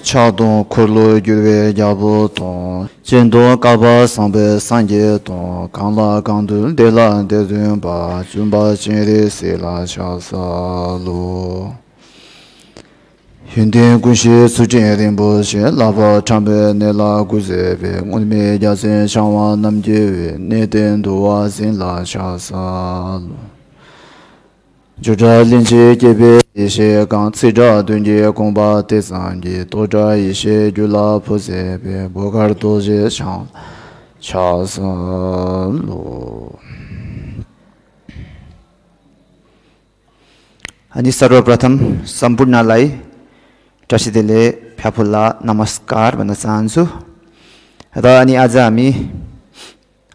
차동 콜로 규베 야보동 진도 가바 상베 상제동 강라 강들 데라 데든바 준바 진리 세라 샤사로 현대 군시 수진의 보시 라바 참베 네라 구제베 오메 야센 샤와 남제 네덴도와 신라 샤사로 조자 린제 개베 이세 강 츠자 든제 공바 대상제 도자 이세 줄라 포세베 보가르도제 샤 차선로 अनि सर्वप्रथम सम्पूर्णलाई टसिदेले फ्याफुल्ला नमस्कार भन्न चाहन्छु र अनि आज हामी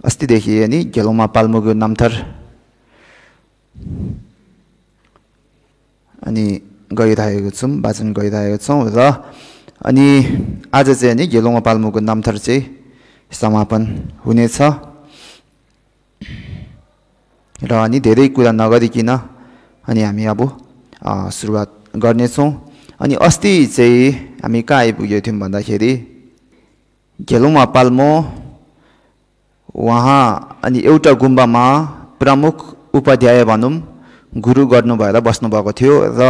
अस्तिदेखि अनि गेलोमा पाल्मुगु नामथर अनि गइरहेको छौं वाचन गरिरहेको छौं र अनि आज चाहिँ अनि गेलोमा पाल्मुगु नामथर चाहिँ समापन हुनेछ र अनि धेरै कुरा नगरिकिन अनि हामी अब सुरुवात गर्ने छौं अनि अस्ति चाहिँ हामी कहाँ आइपुगेको थियौं भन्दाखेरि गेलोमा पाल्मो वहाँ अनि एउटा गुम्बामा प्रमुख उपाध्याय भनौं गुरु गर्नु भएर बस्नु भएको थियो र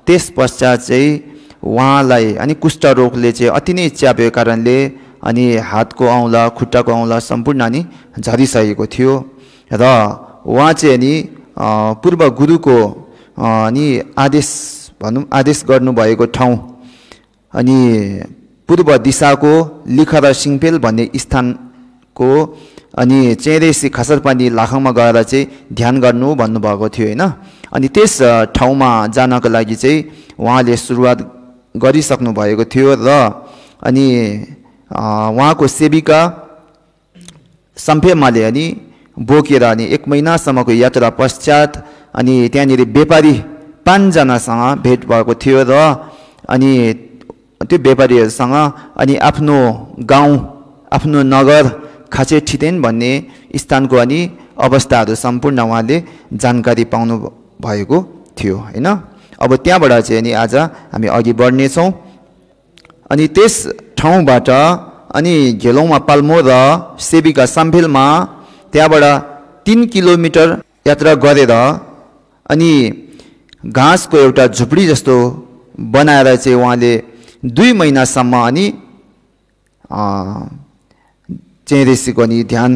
त्यसपश्चात चाहिँ उहाँलाई अनि कुष्ठ रोगले चाहिँ अति नै च्यापेको कारणले अनि हातको औँला खुट्टाको औँला सम्पूर्ण अनि झरिसकेको थियो र उहाँ चाहिँ अनि पूर्व गुरुको अनि आदेश भनौं आदेश गर्नु भएको ठाउँ अनि पूर्व दिशाको लिखरा सिङपेल भन्ने स्थानको अनि चेरेसी खसरपानी लाखाङमा गएर चाहिँ ध्यान गर्नु भन्नु भएको थियो हैन अनि त्यस ठाउँमा जानको लागि चाहिँ उहाँले सुरुवात गरिसक्नु भएको थियो र अनि उहाँको सेविका सम्फेमाले अनि बोकेर अनि 1 महिनासम्मको यात्रा पश्चात अनि त्यहाँनिर व्यापारी 5 जनासँग भेट भएको थियो र अनि त्यो व्यापारीहरुसँग अनि आफ्नो गाउँ आफ्नो नगर खाचे ठितेन भन्ने स्थानको अनि अवस्थाहरु सम्पूर्ण उहाँले जानकारी पाउनु भएको थियो हैन अब त्यहाँबाट चाहिँ अनि आज हामी अघि बढ्ने छौं अनि त्यस ठाउँबाट अनि गेलोमा पाल्मो र सेविका साम्फेलमा त्यहाँबाट 3 किलोमिटर यात्रा गरेर अनि घाँसको एउटा झुपडी जस्तो बनाएर चाहिँ उहाँले 2 महिनासम्म अनि चेरेसीको अनि ध्यान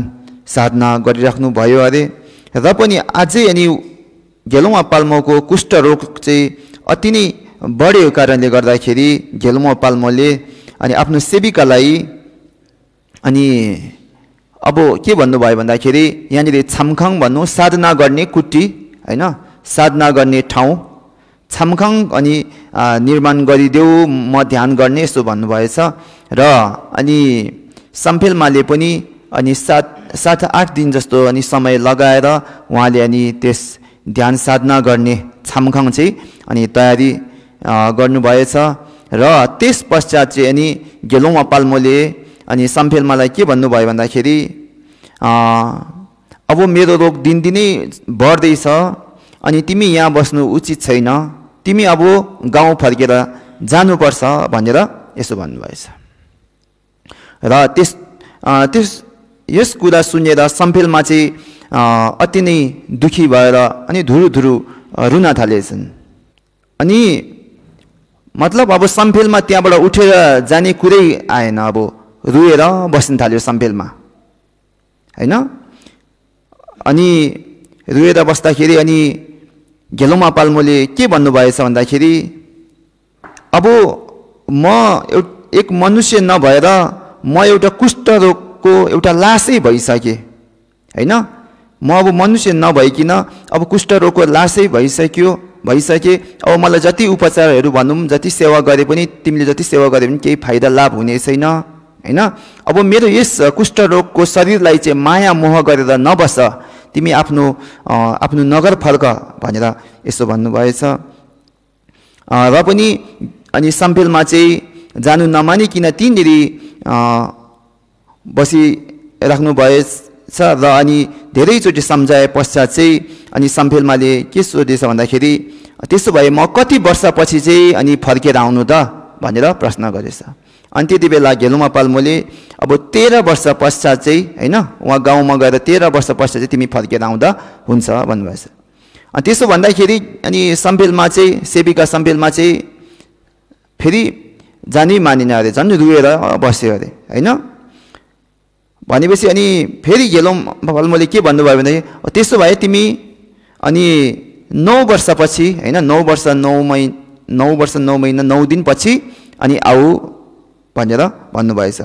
साधना गरिराख्नु भयो अरे र पनि अझै अनि गेलोमा पाल्मोको कुष्ठ रोग चाहिँ अति नै बढेको कारणले गर्दाखेरि गेलोमा पाल्मोले अनि आफ्नो सेविकालाई अनि अब के भन्नु भयो भन्दाखेरि यहाँनिर छमखाङ भन्नु साधना गर्ने कुटी हैन साधना गर्ने ठाउँ छमखाङ अनि निर्माण गरिदेऊ म ध्यान गर्ने यसो भन्नु भएछ र अनि सम्फेलमाले पनि अनि 7-8 दिन जस्तो अनि समय लगाएर उहाँले अनि त्यस ध्यान साधना गर्ने छमखाङ चाहिँ अनि तयारी गर्नु भएछ र त्यस पश्चात चाहिँ अनि गेलोमा पाल्मोले अनि सम्फेलमालाई के भन्नु भयो भन्दाखेरि अब मेरो रोग दिनदिनै बढ्दै छ अनि तिमी यहाँ बस्नु उचित छैन तिमी अब गाउँ फर्केर जानुपर्छ भनेर यसो भन्नुभएछ र यस कुरा सुनेर सम्फेलमा चाहिँ अति नै दुखी भएर अनि धुरु रुन थालेछन् अनि मतलब अब सम्फेलमा त्यहाँबाट उठेर जाने कुरै आएन अब रुएर बस्न थाल्यो सम्फेलमा हैन अनि रुएर बस्दाखेरि अनि गेलोमा पाल्मोले के भन्नु भएछ भन्दाखेरि अब म एक मनुष्य नभएर म एउटा कुष्ठ रोगको एउटा लासै भइसके हैन म अब मनुष्य नभइकिन अब कुष्ठ रोगको लासै भइसके अब मलाई जति उपचारहरू भनौं जति सेवा गरे पनि तिमीले जति सेवा गरे पनि केही फाइदा लाभ हुने छैन हैन अब मेरो यस कुष्ठ रोगको शरीरलाई चाहिँ माया मोह गरेर नबस तिमी आफ्नो नगर फर्क भनेर यसो भन्नुभएछ र पनि अनि सम्फेलमा चाहिँ जानु नमानिकिन तिनीहरु बसिराख्नु भएछ र अनि धेरैचोटि सम्झाए पश्चात चाहिँ अनि सम्फेलमाले के सोधेछ भन्दाखेरि त्यसो भए म कति वर्षपछि चाहिँ अनि फर्केर आउनु त भनेर प्रश्न गरेछ। अनि त्यति बेला घेलुङमा पाल्मोले अब 13 वर्ष पश्चात चाहिँ हैन उहाँ गाउँमा गएर 13 वर्ष पश्चात चाहिँ तिमी फर्केर आउँदा हुन्छ भन्नुभएछ। अनि त्यसो भन्दाखेरि अनि सम्पेलमा चाहिँ सेविका सम्पेलमा चाहिँ फेरि जानै मानिन अरे, झन् रुएर बस्यो अरे हैन। भनेपछि अनि फेरि घेलुङमा पाल्मोले के भन्नुभयो भने त्यसो भए तिमी अनि 9 वर्षपछि हैन 9 वर्ष 9 महिना 9 दिन पछि अनि आऊ भनेर भन्नुभएछ।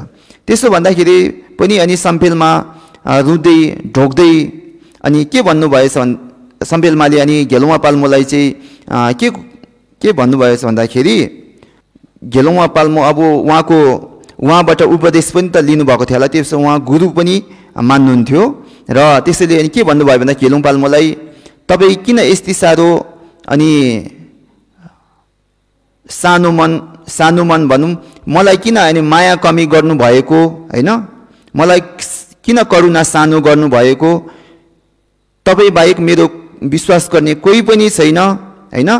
त्यसो भन्दाखेरि पनि अनि सम्पेलमा रुँदै ढोक्दै अनि के भन्नुभएछ सम्पेलमाले अनि घेलुङमा पाल्मोलाई चाहिँ के भन्नुभएछ भन्दाखेरि घेलुङमा पाल्मो अब उहाँबाट उपदेश पनि त लिनुभएको थियो होला, त्यसो उहाँ गुरु पनि मान्नुहुन्थ्यो र त्यसैले अनि के भन्नुभयो भन्दा घेलुङ पाल्मोलाई तपाईँ किन यति साह्रो अनि सानो मन भनौँ मलाई किन अनि माया कमी गर्नुभएको हैन, मलाई किन करुणा सानो गर्नुभएको, तपाईँ बाहेक मेरो विश्वास गर्ने कोही पनि छैन हैन,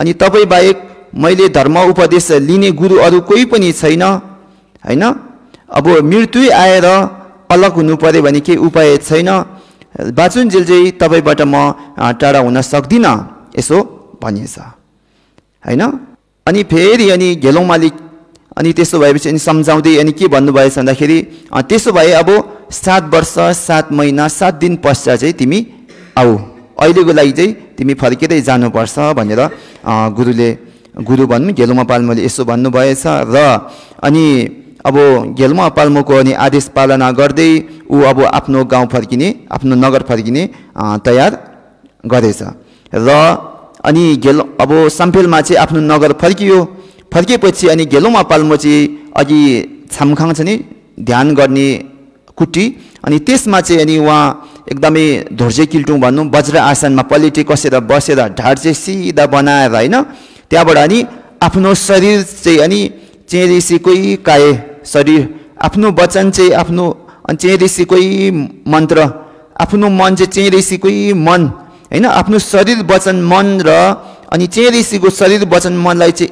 अनि तपाईँ बाहेक मैले धर्म उपदेश लिने गुरु अरू कोही पनि छैन हैन। अब मृत्यु आएर अलग हुनु पर्यो भने केही उपाय छैन, बाँचुन्जेल चाहिँ तपाईँबाट म टाढा हुन सक्दिनँ यसो भनिएछ हैन। अनि फेरि अनि घेलुङमाले अनि त्यसो भएपछि अनि सम्झाउँदै अनि के भन्नुभएछ भन्दाखेरि त्यसो भए अब 7 वर्ष 7 महिना 7 दिन पश्चात चाहिँ तिमी आऊ, अहिलेको लागि चाहिँ तिमी फर्केरै जानुपर्छ भनेर गुरु भन्नु घेलुङमा पाल्मोले यसो भन्नुभएछ। र अनि अब घेलुङमा पाल्मोको अनि आदेश पालना गर्दै ऊ अब आफ्नो गाउँ फर्किने आफ्नो नगर फर्किने तयार गरेछ। र अनि अब सम्पेलमा चाहिँ आफ्नो नगर फर्किएपछि अनि घेलुङमा पाल्मो चाहिँ अघि छामखाङ छ नि ध्यान गर्ने कुटी, अनि त्यसमा चाहिँ अनि उहाँ एकदमै धोर्जे किल्टुङ भनौँ वज्र आसनमा पलेटी कसेर बसेर ढाड चाहिँ सिधा बनाएर हैन, त्यहाँबाट अनि आफ्नो शरीर चाहिँ अनि चेरिसीकै काए शरीर, आफ्नो वचन चाहिँ आफ्नो चेरिसीकै मन्त्र, आफ्नो मन चाहिँ चेरिसीकै मन हैन, आफ्नो शरीर वचन मन र अनि चेरिसीको शरीर वचन मनलाई चाहिँ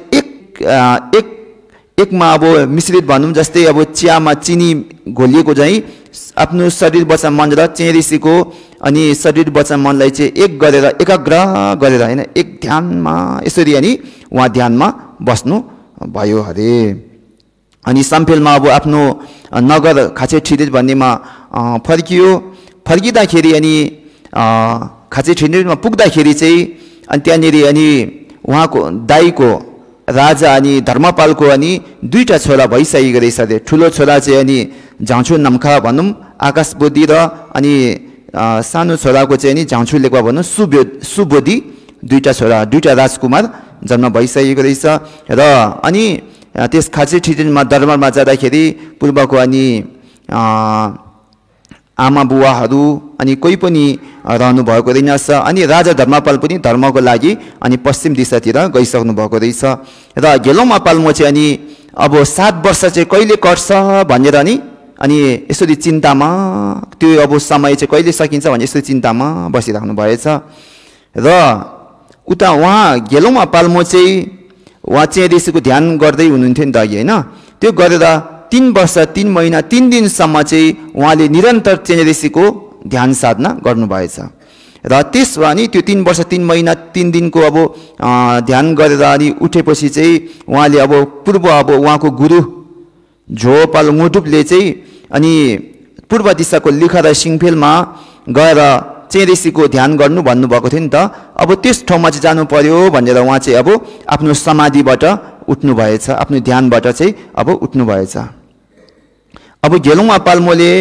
एकमा अब मिश्रित भनौँ, जस्तै अब चियामा चिनी घोलिएको चाहिँ आफ्नो शरीर वचन मन र चेरिसीको अनि शरीर वचन मनलाई चाहिँ एक गरेर एकाग्र गरेर हैन एक ध्यानमा यसरी अनि उहाँ ध्यानमा बस्नु भयो अरे। अनि सम्पेलमा अब आफ्नो नगर खाचे ठिरेज भन्नेमा फर्किँदाखेरि अनि खाचे ठिरेजमा पुग्दाखेरि चाहिँ अनि त्यहाँनिर अनि उहाँको दाईको राजा अनि धर्मपालको अनि 2टा छोरा भइसकेको रहेछ अरे। ठुलो छोरा चाहिँ अनि झाउँछु नम्खा भनौँ आकाश बोधी र अनि सानो छोराको चाहिँ अनि झाउँछु लेख्वा भनौँ सुबोधी, 2टा छोरा 2टा राजकुमार जन्म भइसकेको रहेछ। र अनि त्यस खाचे ठिरेजमा दरबारमा जाँदाखेरि पूर्वको अनि आमा बुवाहरू अनि कोही पनि रहनु भएको रहेनछ। अनि राजा धर्मपाल पनि धर्मको लागि अनि पश्चिम दिशातिर गइसक्नु भएको रहेछ। र घेलुङमा पाल्मो चाहिँ अनि अब 7 वर्ष चाहिँ कहिले कट्छ भनेर अनि यसरी चिन्तामा त्यो अब समय चाहिँ कहिले सकिन्छ भने यसरी चिन्तामा बसिराख्नु भएछ। र उता उहाँ घेलुङमा पाल्मो चाहिँ उहाँ चेरिसीको ध्यान गर्दै हुनुहुन्थ्यो नि त अघि हैन, त्यो गरेर 3 वर्ष 3 महिना 3 दिनसम्म चाहिँ उहाँले निरन्तर चेरिसीको ध्यान साधना गर्नुभएछ। र त्यसो अनि त्यो 3 वर्ष 3 महिना 3 दिनको अब ध्यान गरेर अनि उठेपछि चाहिँ उहाँले अब पूर्व अब उहाँको गुरु झोपाल मोटुपले चाहिँ अनि पूर्व दिशाको लिखा र सिङफेलमा गएर चेरिसीको ध्यान गर्नु भन्नुभएको थियो नि त। अब त्यस ठाउँमा चाहिँ जानु पर्यो भनेर उहाँ चाहिँ अब आफ्नो समाधिबाट उठ्नु भएछ, आफ्नो ध्यानबाट चाहिँ अब उठ्नु भएछ। अब घेलुङमा पाल्मोले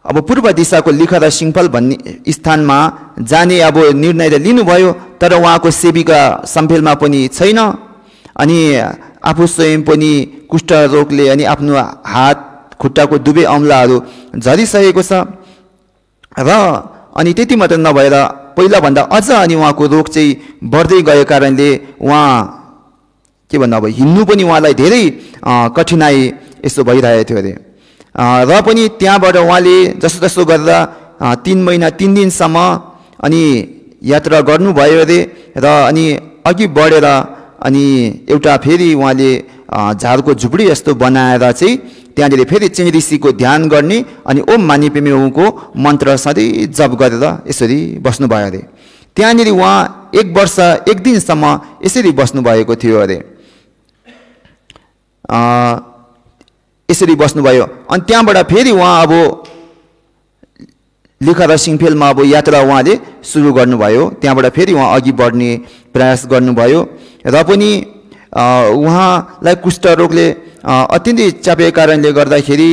अब पूर्व दिशाको लिखा र सिङफल भन्ने स्थानमा जाने अब निर्णय त लिनुभयो, तर उहाँको सेविका सम्पेलमा पनि छैन। अनि आफू स्वयं पनि कुष्ठ रोगले अनि आफ्नो हात खुट्टाको दुवै औँलाहरू झरिसकेको छ। र अनि त्यति मात्र नभएर पहिलाभन्दा अझ अनि उहाँको रोग चाहिँ बढ्दै गएको कारणले उहाँ के भन्नु अब हिँड्नु पनि उहाँलाई धेरै कठिनाई यसो भइरहेको थियो अरे। र पनि त्यहाँबाट उहाँले जसो गरेर 3 महिना 3 दिनसम्म अनि यात्रा गर्नुभयो अरे। र अनि अघि बढेर अनि एउटा फेरि उहाँले झारको झुपडी जस्तो बनाएर चाहिँ त्यहाँनिर फेरि चाहिँ ऋषिको ध्यान गर्ने अनि ओम मानी पेमे ओमको मन्त्र सधैँ जप गरेर यसरी बस्नुभयो अरे। त्यहाँनिर उहाँ 1 वर्ष 1 दिनसम्म यसरी बस्नुभएको थियो अरे। यसरी बस्नुभयो अनि त्यहाँबाट फेरि उहाँ अब लिखर सिङफेलमा अब यात्रा उहाँले सुरु गर्नुभयो। त्यहाँबाट फेरि उहाँ अघि बढ्ने प्रयास गर्नुभयो र पनि उहाँलाई कुष्ठरोगले अत्यन्तै चापेको कारणले गर्दाखेरि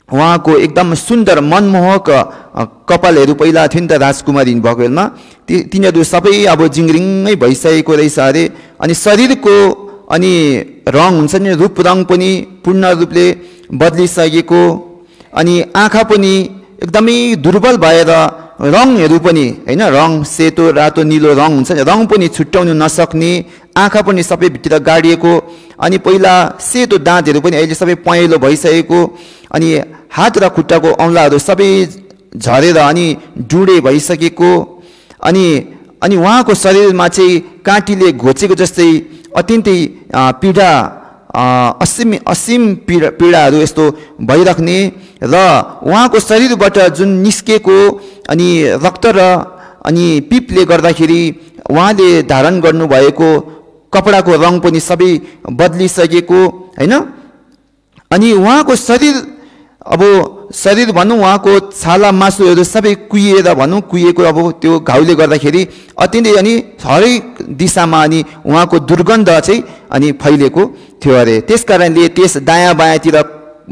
उहाँको एकदम सुन्दर मनमोहक कपालहरू पहिला थियो नि त राजकुमारी भएको बेलामा तिनीहरू सबै अब जिङ्रिङै भइसकेको रहेछ अरे। अनि शरीरको अनि रङ हुन्छ नि रूप रङ पनि पूर्ण रूपले बदलिसकेको अनि आँखा पनि एकदमै दुर्बल भएर रङहरू पनि हैन रङ सेतो रातो नीलो रङ हुन्छ नि रङ पनि छुट्याउन नसक्ने आँखा पनि सबै भित्र गाडिएको अनि पहिला सेतो दाँतहरू पनि अहिले सबै पहेँलो भइसकेको अनि हात र खुट्टाको औँलाहरू सबै झरेर अनि डुडे भइसकेको अनि उहाँको शरीरमा चाहिँ काँटीले घोचेको जस्तै अत्यन्तै पीडा असीम पीडाहरू यस्तो भइराख्ने र उहाँको शरीरबाट जुन निस्केको अनि रक्त र अनि पिपले गर्दाखेरि उहाँले धारण गर्नुभएको कपडाको रङ पनि सबै बदलिसकेको हैन। अनि उहाँको शरीर अब शरीर भनौँ उहाँको छाला मासुहरू सबै कुहिएको अब त्यो घाउले गर्दाखेरि अत्यन्तै अनि हरेक दिशामा अनि उहाँको दुर्गन्ध चाहिँ अनि फैलिएको थियो अरे। त्यस कारणले त्यस दायाँ बायाँतिर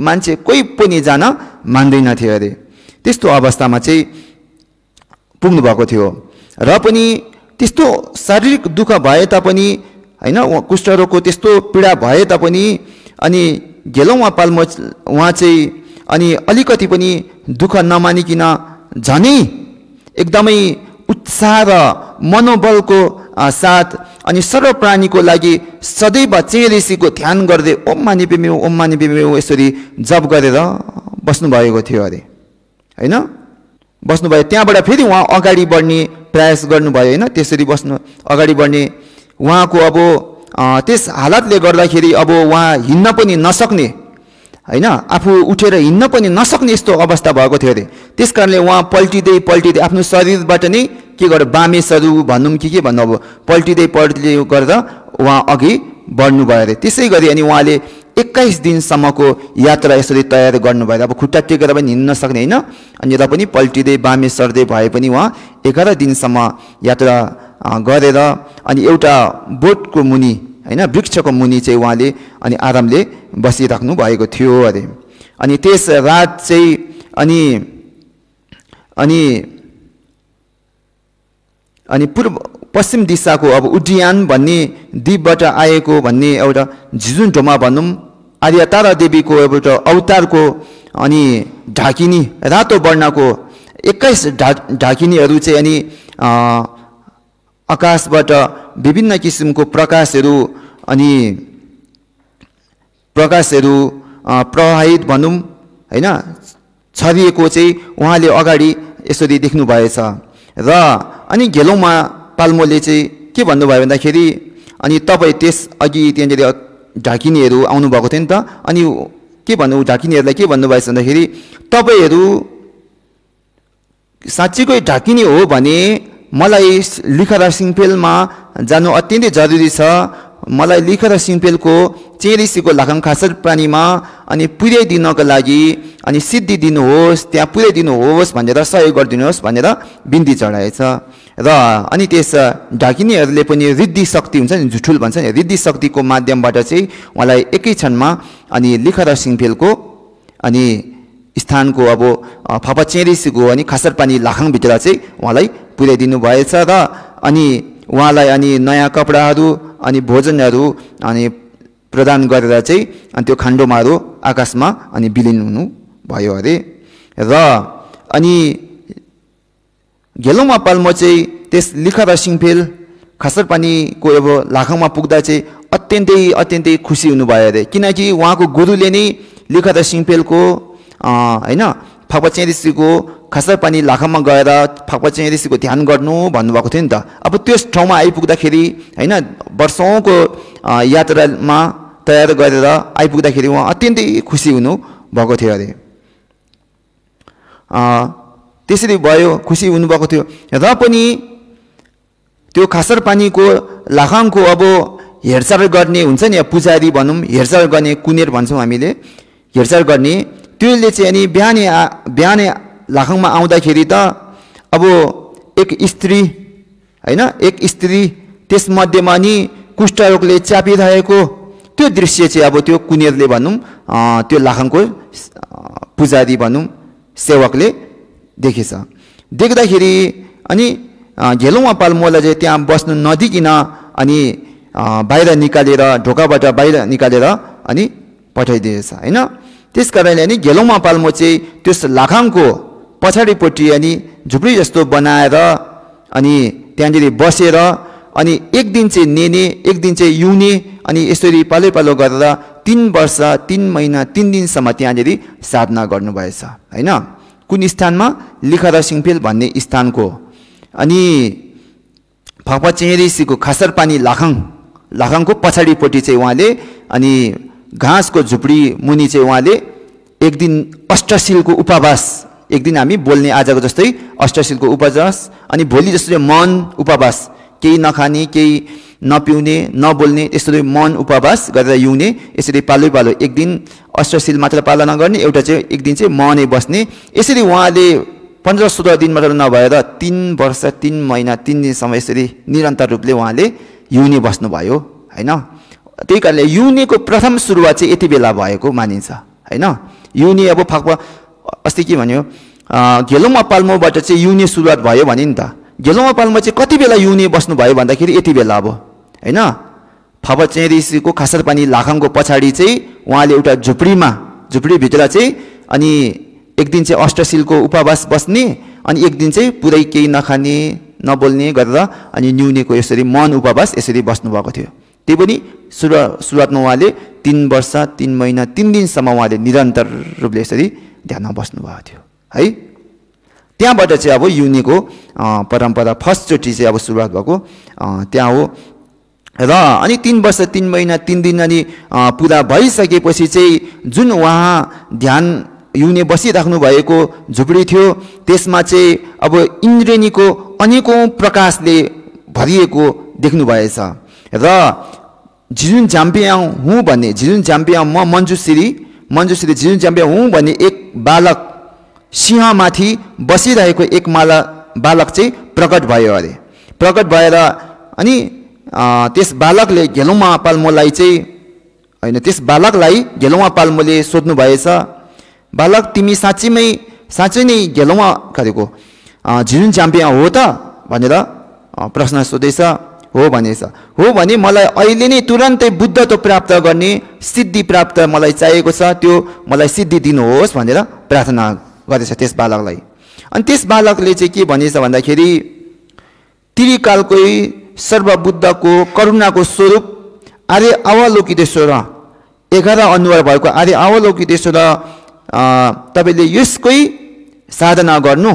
मान्छे कोही पनि जान मान्दैन थियो अरे। त्यस्तो अवस्थामा चाहिँ पुग्नु भएको थियो र पनि त्यस्तो शारीरिक दुःख भए तापनि हैन कुष्ठरोगको त्यस्तो पीडा भए तापनि अनि गेलौँ पाल्मो उहाँ चाहिँ अनि अलिकति पनि दुःख नमानिकन झनै एकदमै उत्साह र मनोबलको साथ अनि सर्व प्राणीको लागि सदैव चाहिँ ऋषिको ध्यान गर्दै ओम मानी पेमे यसरी जप गरेर बस्नुभएको थियो अरे हैन। बस्नुभयो त्यहाँबाट फेरि उहाँ अगाडि बढ्ने प्रयास गर्नुभयो हैन। त्यसरी अगाडि बढ्ने उहाँको अब त्यस हालतले गर्दाखेरि अब उहाँ हिँड्न पनि नसक्ने हैन आफू उठेर हिँड्न पनि नसक्ने यस्तो अवस्था भएको थियो अरे। त्यस कारणले उहाँ पल्टिँदै आफ्नो शरीरबाट नै के गर्यो बामेसहरू भनौँ के भन्नु अब पल्टिँदै गरेर उहाँ अघि बढ्नुभयो अरे। त्यसै गरी अनि उहाँले 21 दिनसम्मको यात्रा यसरी तयार गर्नुभयो। अब खुट्टा टेकेर पनि हिँड्न सक्ने हैन अनि र पनि पल्टिँदै बामे सर्दै भए पनि उहाँ 11 दिनसम्म यात्रा गरेर अनि एउटा बोटको मुनि हैन वृक्षको मुनि चाहिँ उहाँले अनि आरामले बसिराख्नु भएको थियो अरे। अनि त्यस रात चाहिँ अनि पूर्व पश्चिम दिशाको अब उड्डयन भन्ने द्वीपबाट आएको भन्ने एउटा झिजुन्टोमा भनौँ आर्य तारा देवीको एउटा अवतारको अनि ढाकिनी रातो वर्णको 21 ढाकिनीहरू चाहिँ अनि आकाशबाट विभिन्न किसिमको प्रकाशहरू प्रवाहित भनौँ हैन छरिएको चाहिँ उहाँले अगाडि यसरी देख्नु भएछ। र अनि घेलौँमा पाल्मोले चाहिँ के भन्नुभयो भन्दाखेरि अनि तपाईँ त्यस अघि त्यहाँनिर ढाकिनीहरू आउनुभएको थियो नि त अनि के भन्नु ढाकिनीहरूलाई के भन्नुभएछ भन्दाखेरि तपाईँहरू साँच्चीकै ढाकिनी हो भने मलाई लिखरा सिङफेलमा जानु अत्यन्तै जरुरी छ। मलाई लिखरा सिङफेलको चेरिसीको लाखङ खासर प्राणीमा अनि पुर्याइदिनको लागि अनि सिद्धि दिनुहोस् त्यहाँ पुर्याइदिनुहोस् भनेर सहयोग गरिदिनुहोस् भनेर बिन्ती चढाएछ। र अनि त्यस ढाकिनीहरूले पनि रिद्धि शक्ति हुन्छ नि झुठुल भन्छ नि रिद्धि शक्तिको माध्यमबाट चाहिँ उहाँलाई एकै क्षणमा अनि लिखरा सिङफेलको अनि स्थानको अब फपचेरिसीको अनि खासर पानी लाखाङभित्र चाहिँ उहाँलाई पुर्याइदिनु भएछ। र अनि उहाँलाई अनि नयाँ कपडाहरू अनि भोजनहरू अनि प्रदान गरेर चाहिँ अनि त्यो खान्डोमाहरू आकाशमा अनि विलिन हुनु भयो अरे। र अनि घेलौँमा पाल्मो चाहिँ त्यस लिखरा सिङफेल खासर पानीको अब लाखाङमा पुग्दा चाहिँ अत्यन्तै खुसी हुनुभयो अरे। किनकि उहाँको गुरुले नै लिखरा सिङफेलको हैन फाक्पा चेन ऋषिको खसर पानी लाखामा गएर फाक्पा चेन ऋषिको ध्यान गर्नु भन्नुभएको थियो नि त। अब त्यस ठाउँमा आइपुग्दाखेरि हैन वर्षौंको यात्रामा तयार गरेर आइपुग्दाखेरि उहाँ अत्यन्तै खुसी हुनु भएको थियो अरे। त्यसरी भयो, खुसी हुनुभएको थियो र पनि त्यो खसर पानीको लाखाङको अब हेरचाह गर्ने हुन्छ नि, पुजारी भनौँ, हेरचाह गर्ने कुनेर भन्छौँ हामीले, हेरचाह गर्ने त्यसले चाहिँ अनि बिहानै लाखाङमा आउँदाखेरि त अब एक स्त्री हैन, एक स्त्री त्यसमध्येमा नि कुष्ठरोगले च्यापिरहेको त्यो दृश्य चाहिँ अब त्यो कुनेरले भनौँ त्यो लाखाङको पुजारी भनौँ सेवकले देखेछ। देख्दाखेरि अनि घेलौवा पाल्मोलाई चाहिँ त्यहाँ बस्नु नदिकिन अनि बाहिर निकालेर, ढोकाबाट बाहिर निकालेर अनि पठाइदिएछ हैन। त्यसकारणले अनि घेलौवा पाल्मो चाहिँ त्यस लाखाङको पछाडिपट्टि अनि झुप्री जस्तो बनाएर अनि त्यहाँनिर बसेर अनि एक दिन चाहिँ नेने, एक दिन चाहिँ युने अनि यसरी पालो पालो गरेर 3 वर्ष 3 महिना 3 दिनसम्म त्यहाँनिर साधना गर्नुभएछ हैन। कुन स्थानमा? लिखरा सिङफेल भन्ने स्थानको। अनि फाक्पा चेन ऋषिको खसर पानी लाखाङको पछाडिपट्टि चाहिँ उहाँले अनि घाँसको झुपडी मुनि चाहिँ उहाँले एक दिन अष्टशीलको उपवास, एक दिन हामी बोल्ने आजको जस्तै अष्टशीलको उपवास अनि भोलि जस्तै मौन उपवास, केही नखाने केही नपिउने नबोल्ने त्यसरी मौन उपवास गरेर युने, यसरी पालो पालो एक दिन अष्टशील मात्र पालना गर्ने, एउटा चाहिँ एक दिन चाहिँ मौनै बस्ने। यसरी उहाँले 15-16 दिन मात्र नभएर 3 वर्ष 3 महिना 3 दिनसम्म यसरी निरन्तर रूपले उहाँले युने बस्नुभयो हैन। त्यही कारणले युनेको प्रथम सुरुवात चाहिँ यति बेला भएको मानिन्छ हैन। युने अब फाक्पा अस्ति के भन्यो, घेलौवा पाल्मोबाट चाहिँ युने सुरुवात भयो भने नि त। घेलौवा पाल्मो चाहिँ कति बेला युने बस्नुभयो भन्दाखेरि यति बेला अब हैन। फाक्पा चेन ऋषिको खसर पानी लाखाङको पछाडि चाहिँ उहाँले एउटा झुपडीभित्र चाहिँ अनि एक दिन चाहिँ अष्टशीलको उपवास बस्ने अनि एक दिन चाहिँ पुरै केही नखाने नबोल्ने गरेर अनि न्युनेको यसरी मौन उपवास यसरी बस्नुभएको थियो। त्यही पनि सुरुवातमा उहाँले 3 वर्ष 3 महिना 3 दिनसम्म उहाँले निरन्तर रूपले यसरी ध्यानमा बस्नुभएको थियो है। त्यहाँबाट चाहिँ अब युनेको परम्परा फर्स्टचोटि चाहिँ अब सुरुवात भएको त्यहाँ हो। र अनि 3 वर्ष 3 महिना 3 दिन अनि पुरा भइसकेपछि चाहिँ जुन उहाँ ध्यान युने बसिराख्नु भएको झुपडी थियो त्यसमा चाहिँ अब इन्द्रेणीको अनेकौं प्रकाशले भरिएको देख्नु भएछ। र झिजुन झाम्पियाङ हुँ भन्ने, झिजुन झाम्पियाङ म मञ्जुश्री झिजुन झाम्पियाङ हुँ भन्ने एक बालक सिंहमाथि बसिरहेको एक बालक चाहिँ प्रकट भयो अरे। प्रकट भएर अनि त्यस बालकले घेलौवा पाल्मोलाई चाहिँ हैन, त्यस बालकलाई घेलौवा पाल्मोले सोध्नु भएछ, बालक तिमी साँच्चै नै घेलौवा गरेको झिजुन झाम्पियाङ हो त भनेर प्रश्न सोधेछ। हो भनेछ। हो भने मलाई अहिले नै तुरन्तै बुद्धत्व प्राप्त गर्ने सिद्धि प्राप्त मलाई चाहिएको छ, त्यो मलाई सिद्धि दिनुहोस् भनेर प्रार्थना गरेछ त्यस बालकलाई। अनि त्यस बालकले चाहिँ के भनेछ भन्दाखेरि त्रिकालकै सर्वबुद्धको करुणाको स्वरूप आर्य अवलोकितेश्वर 11 अनुहार भएको आर्य अवलोकितेश्वर तपाईले यसकै साधना गर्नु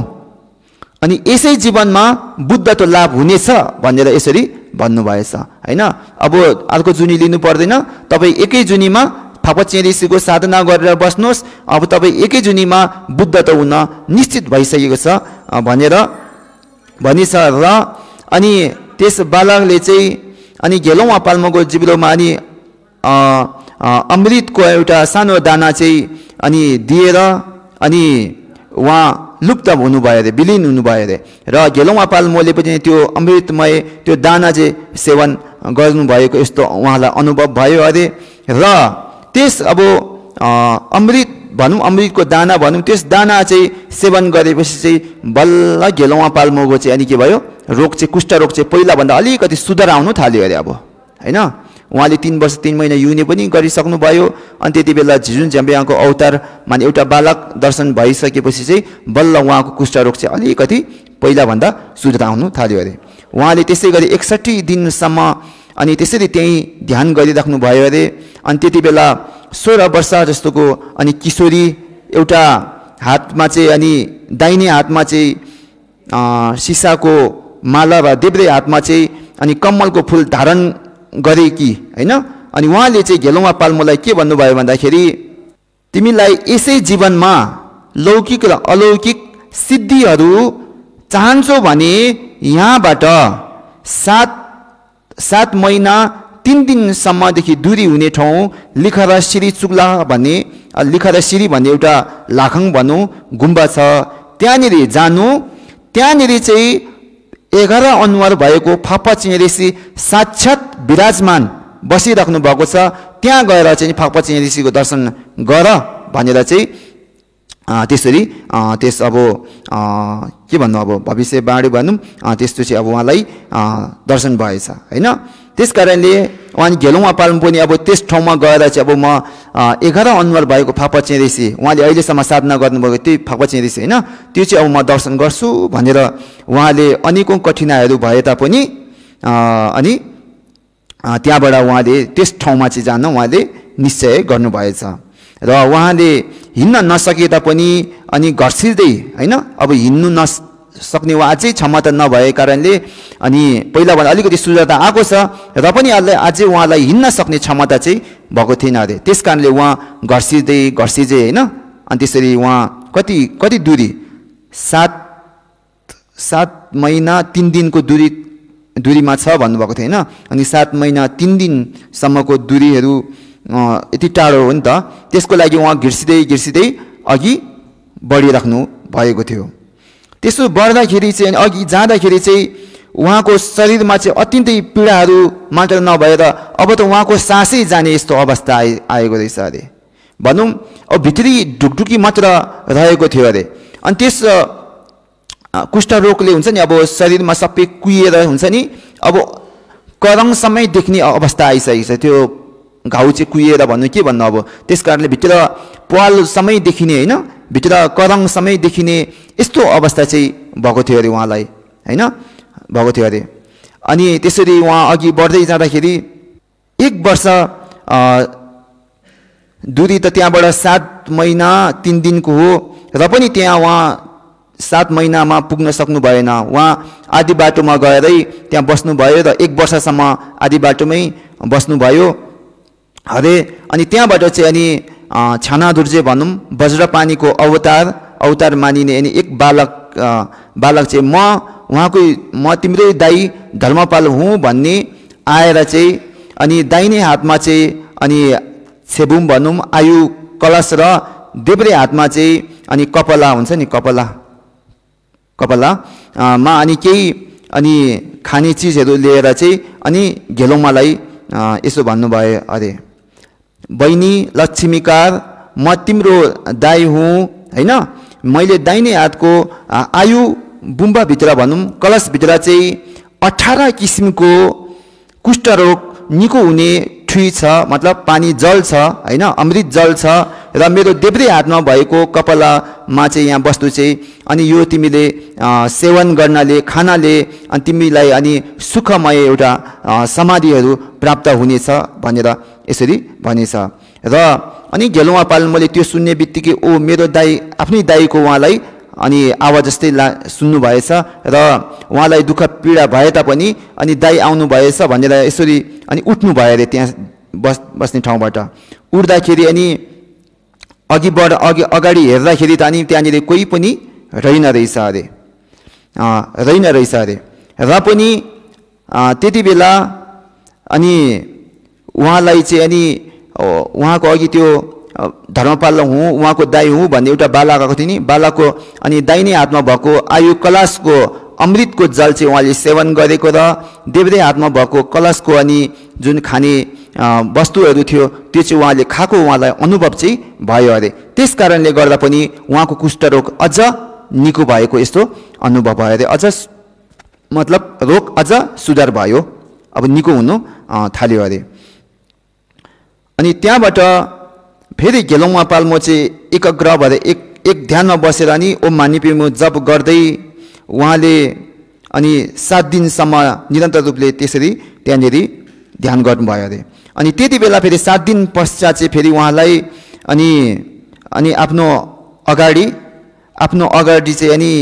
अनि यसै जीवनमा बुद्धत्व लाभ हुनेछ भनेर यसरी भन्नुभएछ हैन। अब अर्को जुनी लिनु पर्दैन, तपाई एकै जुनीमा फाक्पा चेन ऋषिको साधना गरेर बस्नुहोस्, अब तपाई एकै जुनीमा बुद्धत्व हुन निश्चित भइसकेको छ भनेर भनिछ। र अनि त्यस बालकले चाहिँ अनि घेलौवा पाल्मोको जिब्रोमा अनि अमृतको एउटा सानो दाना चाहिँ अनि दिएर अनि उहाँ लुप्त हुनुभयो अरे, विलीन हुनुभयो अरे। र घेलौवा पाल्मोले पनि त्यो अमृतमय त्यो दाना चाहिँ सेवन गर्नुभएको यस्तो उहाँलाई अनुभव भयो अरे। र त्यस अब अमृत भनौँ, अमृतको दाना भनौँ, त्यस दाना चाहिँ सेवन गरेपछि चाहिँ बल्ल घेलौवा पाल्मोको चाहिँ अनि के भयो, रोग चाहिँ कुष्ठ रोग चाहिँ पहिलाभन्दा अलिकति सुधार आउनु थाल्यो अरे अब हैन। उहाँले 3 वर्ष 3 महिना युने पनि गरिसक्नु भयो। अनि त्यति बेला झिजुन झाम्पियाङको अवतार माने एउटा बालक दर्शन भइसकेपछि चाहिँ बल्ल उहाँको कुष्ठरोग चाहिँ अलिकति पहिलाभन्दा सुधार आउनु थाल्यो अरे। उहाँले त्यसै गरी 61 दिनसम्म अनि त्यसरी त्यही ध्यान गरिराख्नु भयो अरे। अनि त्यति बेला 16 वर्ष जस्तोको अनि किशोरी एउटा हातमा चाहिँ अनि दाहिने हातमा चाहिँ सिसाको माला र देब्रे हातमा चाहिँ अनि कमलको फूल धारण गरेकी हैन। अनि उहाँले चाहिँ घेलोमा पाल्मोलाई के भन्नुभयो भन्दाखेरि तिमीलाई यसै जीवनमा लौकिक र अलौकिक सिद्धिहरू चाहन्छौ भने यहाँबाट 7 महिना 3 दिनसम्मदेखि दूरी हुने ठाउँ लिखरसिरी चुग्ला भन्ने लिखरसिरी भन्ने एउटा लाखङ भनौँ गुम्बा छ, त्यहाँनिर जानु। त्यहाँनिर चाहिँ 11 अनुहार भएको फापा चिङरेसी साक्षात विराजमान बसिराख्नु भएको छ, त्यहाँ गएर चाहिँ फापा चिङरेसीको दर्शन गर भनेर चाहिँ त्यसरी त्यस अब के भन्नु अब भविष्यवाणी भनौँ त्यस्तो चाहिँ अब उहाँलाई दर्शन भएछ हैन। त्यसकारणले उहाँ घेलोमा पाल्नु पनि अब त्यस ठाउँमा गएर चाहिँ अब म 11 अनुहार भएको फापा चिङरेसी उहाँले अहिलेसम्म साधना गर्नुभएको त्यही फापा चिङरेसी हैन, त्यो चाहिँ अब म दर्शन गर्छु भनेर उहाँले अनेकौं कठिनाइहरू भए तापनि अनि त्यहाँबाट उहाँले त्यस ठाउँमा चाहिँ जान उहाँले निश्चय गर्नुभएछ। र उहाँले हिँड्न नसके तापनि अनि घर्सिँदै हैन, अब हिँड्नु नसक्ने वा अझै क्षमता नभए कारणले अनि पहिलाभन्दा अलिकति सुझावता आएको छ र पनि अझै उहाँलाई हिँड्न सक्ने क्षमता चाहिँ भएको थिएन अरे। त्यस कारणले उहाँ घर्सिँदै हैन, अनि त्यसरी उहाँ कति दूरी 7 महिना 3 दिनको दूरीमा छ भन्नुभएको थियो हैन। अनि 7 महिना 3 दिनसम्मको दूरीहरू यति टाढो हो नि त, त्यसको लागि उहाँ घिर्सिँदै अघि बढिराख्नु भएको थियो। त्यसो बढ्दाखेरि चाहिँ अघि जाँदाखेरि चाहिँ उहाँको शरीरमा चाहिँ अत्यन्तै पीडाहरू मात्र नभएर अब त उहाँको सासै जाने यस्तो अवस्था आएको रहेछ अरे भनौँ। अब भित्री ढुकढुकी मात्र रहेको थियो अरे। अनि त्यस कुष्ठरोगले हुन्छ नि अब शरीरमा सबै कुहिएर हुन्छ नि, अब करङसम्मै देख्ने अवस्था आइसकेको छ, त्यो घाउ चाहिँ कुहिएर भन्नु के भन्नु अब। त्यस कारणले भित्र पाल समय देखिने हैन, भित्र करङ समय देखिने यस्तो अवस्था चाहिँ भएको थियो अरे उहाँलाई हैन, भएको थियो अरे। अनि त्यसरी उहाँ अघि बढ्दै जाँदाखेरि 1 वर्ष दूरी त त्यहाँबाट 7 महिना 3 दिनको हो र पनि त्यहाँ उहाँ 7 महिनामा पुग्न सक्नु भएन। उहाँ आदि बाटोमा गएरै त्यहाँ बस्नुभयो र 1 वर्षसम्म आदि बाटोमै बस्नुभयो अरे। अनि त्यहाँबाट चाहिँ अनि छानादुर्जे भनौँ वज्रपानीको अवतार मानिने अनि एक बालक चाहिँ म तिम्रै दाई धर्मपाल हुँ भन्ने आएर चाहिँ अनि दाहिने हातमा चाहिँ अनि छेबुम भनौँ आयु कलश र देब्रे हातमा चाहिँ अनि कपला हुन्छ नि कपला मा अनि केही अनि खाने चिजहरू लिएर चाहिँ अनि घेलोमालाई यसो भन्नुभयो अरे, बहिनी लक्ष्मीकार म तिम्रो दाई हुँ हैन। मैले दाहिने हातको आयु बुम्बाभित्र भनौँ कलशभित्र चाहिँ 18 किसिमको कुष्ठरोग निको हुने ठुई छ, मतलब पानी जल छ हैन, अमृत जल छ। र मेरो देब्रे हातमा भएको कपालामा चाहिँ यहाँ वस्तु चाहिँ अनि यो तिमीले सेवन गर्नाले खानाले अनि तिमीलाई अनि सुखमय एउटा समाधिहरू प्राप्त हुनेछ भनेर यसरी भनेछ। र अनि घेलोमा पाल्मोले त्यो सुन्ने बित्तिकै ओ मेरो दाई आफ्नै दाईको उहाँलाई अनि आवाज जस्तै सुन्नु भएछ र उहाँलाई दुःख पीडा भए तापनि अनि दाई आउनु भएछ भनेर यसरी अनि उठ्नु भयो अरे त्यहाँ बस्ने ठाउँबाट। उठ्दाखेरि अनि अगाडि हेर्दाखेरि त अनि त्यहाँनिर कोही पनि रहेन रहेछ अरे र पनि त्यति बेला अनि उहाँलाई चाहिँ अनि उहाँको अघि त्यो धर्मपाल हुँ उहाँको दाई हुँ भन्ने एउटा बालक आएको थियो नि, बालकको अनि दाहिने हातमा भएको आयु कलशको अमृतको जल चाहिँ उहाँले सेवन गरेको र देब्रे हातमा भएको कलशको अनि जुन खाने वस्तुहरू थियो त्यो चाहिँ उहाँले खाएको उहाँलाई अनुभव चाहिँ भयो अरे। त्यस कारणले गर्दा पनि उहाँको कुष्ठरोग अझ निको भएको यस्तो अनुभव भयो अरे, अझ मतलब रोग अझ सुधार भयो, अब निको हुनु थाल्यो अरे। अनि त्यहाँबाट फेरि घेलोमा पाल्मो चाहिँ एकाग्र भएर एक ध्यानमा बसेर अनि ओम मानी पेमो जप गर्दै उहाँले अनि 7 दिनसम्म निरन्तर रूपले त्यसरी त्यहाँनिर ध्यान गर्नुभयो अरे। अनि त्यति बेला फेरि 7 दिन पश्चात चाहिँ फेरि उहाँलाई अनि आफ्नो अगाडि आफ्नो अगाडि चाहिँ अनि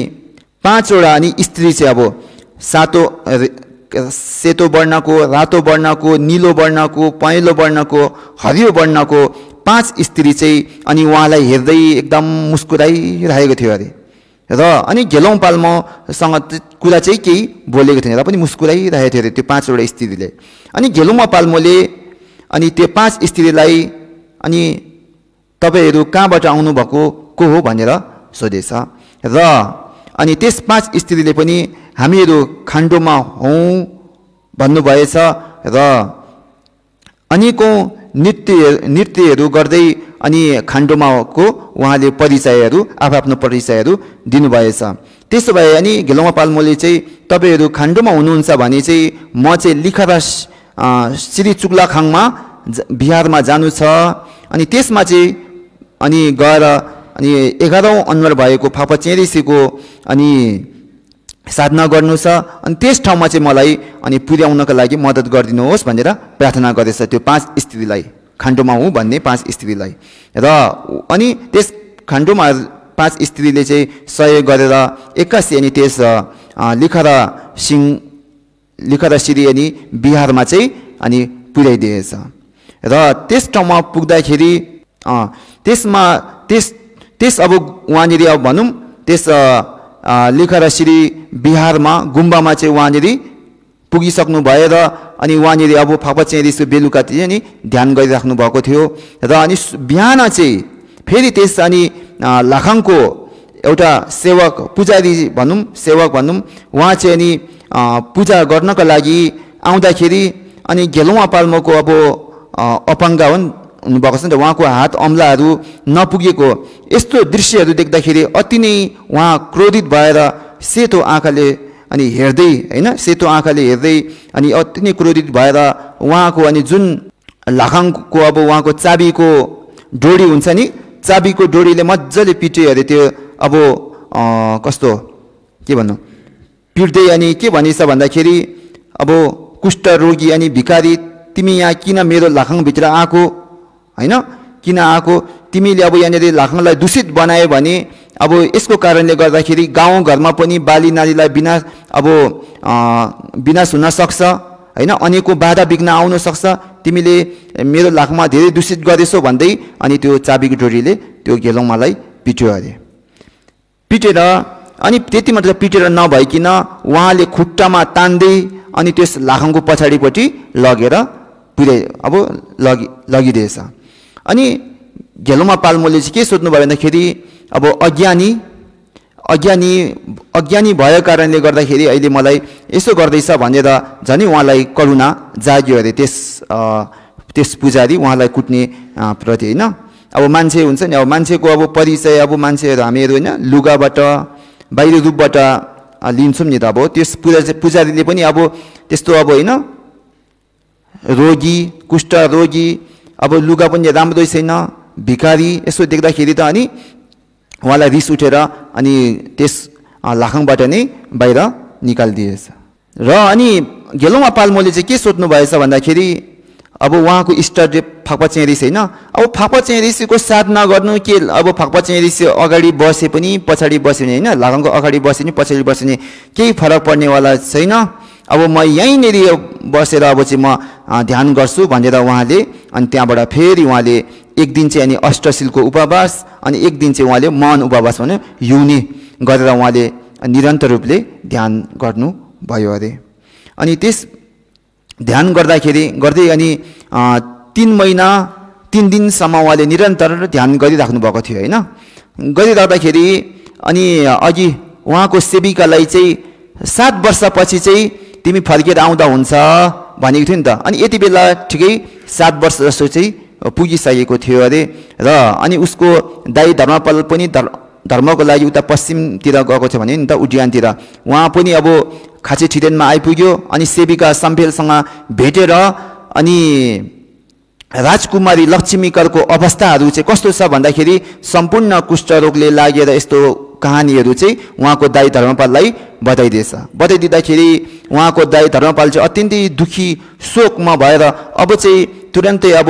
5 वटा अनि स्त्री चाहिँ अब सेतो वर्णको, रातो वर्णको, नीलो वर्णको, पहेँलो वर्णको, हरियो वर्णको 5 स्त्री चाहिँ अनि उहाँलाई हेर्दै एकदम मुस्कुराइरहेको थियो अरे। र अनि घेलौं पाल्मोसँग कुरा चाहिँ केही बोलेको थिएन र पनि मुस्कुराइरहेको थियो अरे त्यो 5 वटा स्त्रीले। अनि घेलौं पाल्मोले अनि त्यो 5 स्त्रीलाई अनि तपाईहरु कहाँबाट आउनु भएको को हो भनेर सोधेछ। र अनि त्यस 5 स्त्रीले पनि हामीहरु खाण्डोमा हौं भन्नुभएछ र अनेकौं नृत्यहरू गर्दै अनि खाण्डोमाको उहाँले परिचयहरू आफ्नो परिचयहरू दिनुभएछ। त्यसो भए अनि घेलौं पाल्मोले चाहिँ तपाईहरु खाण्डोमा हुनुहुन्छ भने चाहिँ म चाहिँ लिखरा श्री चुक्लाखाङमा बिहारमा जानु छ। अनि त्यसमा चाहिँ अनि गएर अनि 11औं अनुहार भएको फापचें ऋषिको अनि साधना गर्नु छ। अनि त्यस ठाउँमा चाहिँ मलाई अनि पुर्याउनका लागि मद्दत गरिदिनुहोस् भनेर प्रार्थना गरेछ त्यो 5 स्त्रीलाई, खाण्डोमा हुँ भन्ने 5 स्त्रीलाई। र अनि त्यस खाण्डोमा 5 स्त्रीले चाहिँ सहयोग गरेर 81 अनि त्यस लिखरा श्री अनि बिहारमा चाहिँ अनि पुर्याइदिएछ। र त्यस ठाउँमा पुग्दाखेरि त्यस अब वहाँनिर अब भनौं त्यस लिखरा श्री बिहारमा गुम्बामा चाहिँ वहाँनिर पुगिसक्नु भयो र अनि वहाँनिर अब फापचें ऋषिको बेलुका चाहिँ नि ध्यान गरिराख्नु भएको थियो। र अनि बिहान चाहिँ फेरि त्यस अनि लाखाङको एउटा सेवक पुजारी भनौं उहाँ चाहिँ अनि पूजा गर्नका लागि आउँदाखेरि अनि घेलौं पाल्मोको अब अपाङ्ग हुनुभएको छ नि त, उहाँको हात अम्लाहरू नपुगेको यस्तो दृश्यहरू देख्दाखेरि अति नै उहाँ क्रोधित भएर सेतो आँखाले अनि हेर्दै हैन सेतो आँखाले हेर्दै अनि अति नै क्रोधित भएर उहाँको अनि जुन लाखाङको अब उहाँको चाबीको डोरी हुन्छ नि, चाबीको डोरीले मज्जाले पिट्यो अरे त्यो अब कस्तो के भन्नु पिट्दै अनि के भनिन्छ भन्दाखेरि अब कुष्ठ रोगी अनि भिखारी तिमी यहाँ किन मेरो लाखाङ भित्र आको हैन, किन आको, तिमीले अब यहाँनिर लाखाङलाई दूषित बनायो भने अब यसको कारणले गर्दाखेरि गाउँ घरमा पनि बाली नारीलाई विनाश हुन सक्छ हैन, अनेकौं बाधा विघ्न आउन सक्छ, तिमीले मेरो लाखमा धेरै दूषित गरेछौ भन्दै अनि त्यो चाबीको डोरीले त्यो घेलौंमालाई पिट्यो अरे। पिटेर अनि त्यति मात्र पिटेर नभइकिन उहाँले खुट्टामा तान्दै अनि त्यस लाखाङको पछाडिपट्टि लगेर लगिदिएछ। अनि घेलौं पाल्मोले चाहिँ के सोध्नु भयो भन्दाखेरि अब अज्ञानी भयो कारणले गर्दाखेरि अहिले मलाई यसो गर्दैछ भनेर झनै उहाँलाई करुणा जाग्यो अरे त्यस पुजारी उहाँलाई कुट्ने प्रति हैन। अब मान्छे हुन्छ नि, अब मान्छेको अब परिचय अब मान्छेहरू हामीहरू हैन लुगाबाट बाहिर रूपबाट लिन्छौं नि त। अब त्यस पुजारीले पनि अब त्यस्तो अब हैन रोगी कुष्ठ रोगी अब लुगा पनि राम्रै छैन भिखारी यसो देख्दाखेरि त अनि उहाँलाई रिस उठेर अनि त्यस लाखाङबाट नै बाहिर निकालिदिएछ। र अनि घेलौं पाल्मोले चाहिँ के सोध्नु भएछ भन्दाखेरि अब उहाँको इष्टदेव फापचें ऋषि हैन, अब फापचें ऋषिको साधना गर्नु के, अब फापचें ऋषि अगाडि बसे पनि पछाडि बसे पनि हैन, लाखाङको अगाडि बसे पनि पछाडि बसे पनि केही फरक पर्नेवाला छैन, अब म यहीँनेर बसेर अब चाहिँ म ध्यान गर्छु भनेर उहाँले अनि त्यहाँबाट फेरि उहाँले एक दिन चाहिँ अनि अष्टशीलको उपवास अनि एक दिन चाहिँ उहाँले मौन उपवास भने युनि गरेर उहाँले निरन्तर रूपले ध्यान गर्नु भयो अरे। अनि त्यस ध्यान गर्दै अनि 3 महिना 3 दिनसम्म उहाँले निरन्तर ध्यान गरिराख्नु भएको थियो हैन। गरिराख्दाखेरि अनि अघि उहाँको सेविकालाई चाहिँ 7 वर्षपछि चाहिँ तिमी फर्केर आउँदा हुन्छ भनेको थियो नि त। अनि यति बेला ठिकै 7 वर्ष जस्तो चाहिँ पुगिसकेको थियो अरे। र अनि उसको दाइ धर्मपाल पनि धर्मको लागि उता पश्चिमतिर गएको छ भने नि त उड्यानतिर, उहाँ पनि अब खाचे छिरेनमा आइपुग्यो। अनि सेविका सम्फेलसँग भेटेर अनि राजकुमारी लक्ष्मीकरको अवस्थाहरू चाहिँ कस्तो छ भन्दाखेरि सम्पूर्ण कुष्ठरोगले लागेर यस्तो कहानीहरू चाहिँ उहाँको दाइ धर्मपाललाई बताइदिँदाखेरि उहाँको दाइ धर्मपाल चाहिँ अत्यन्तै दुखी शोकमा भएर अब चाहिँ तुरन्तै अब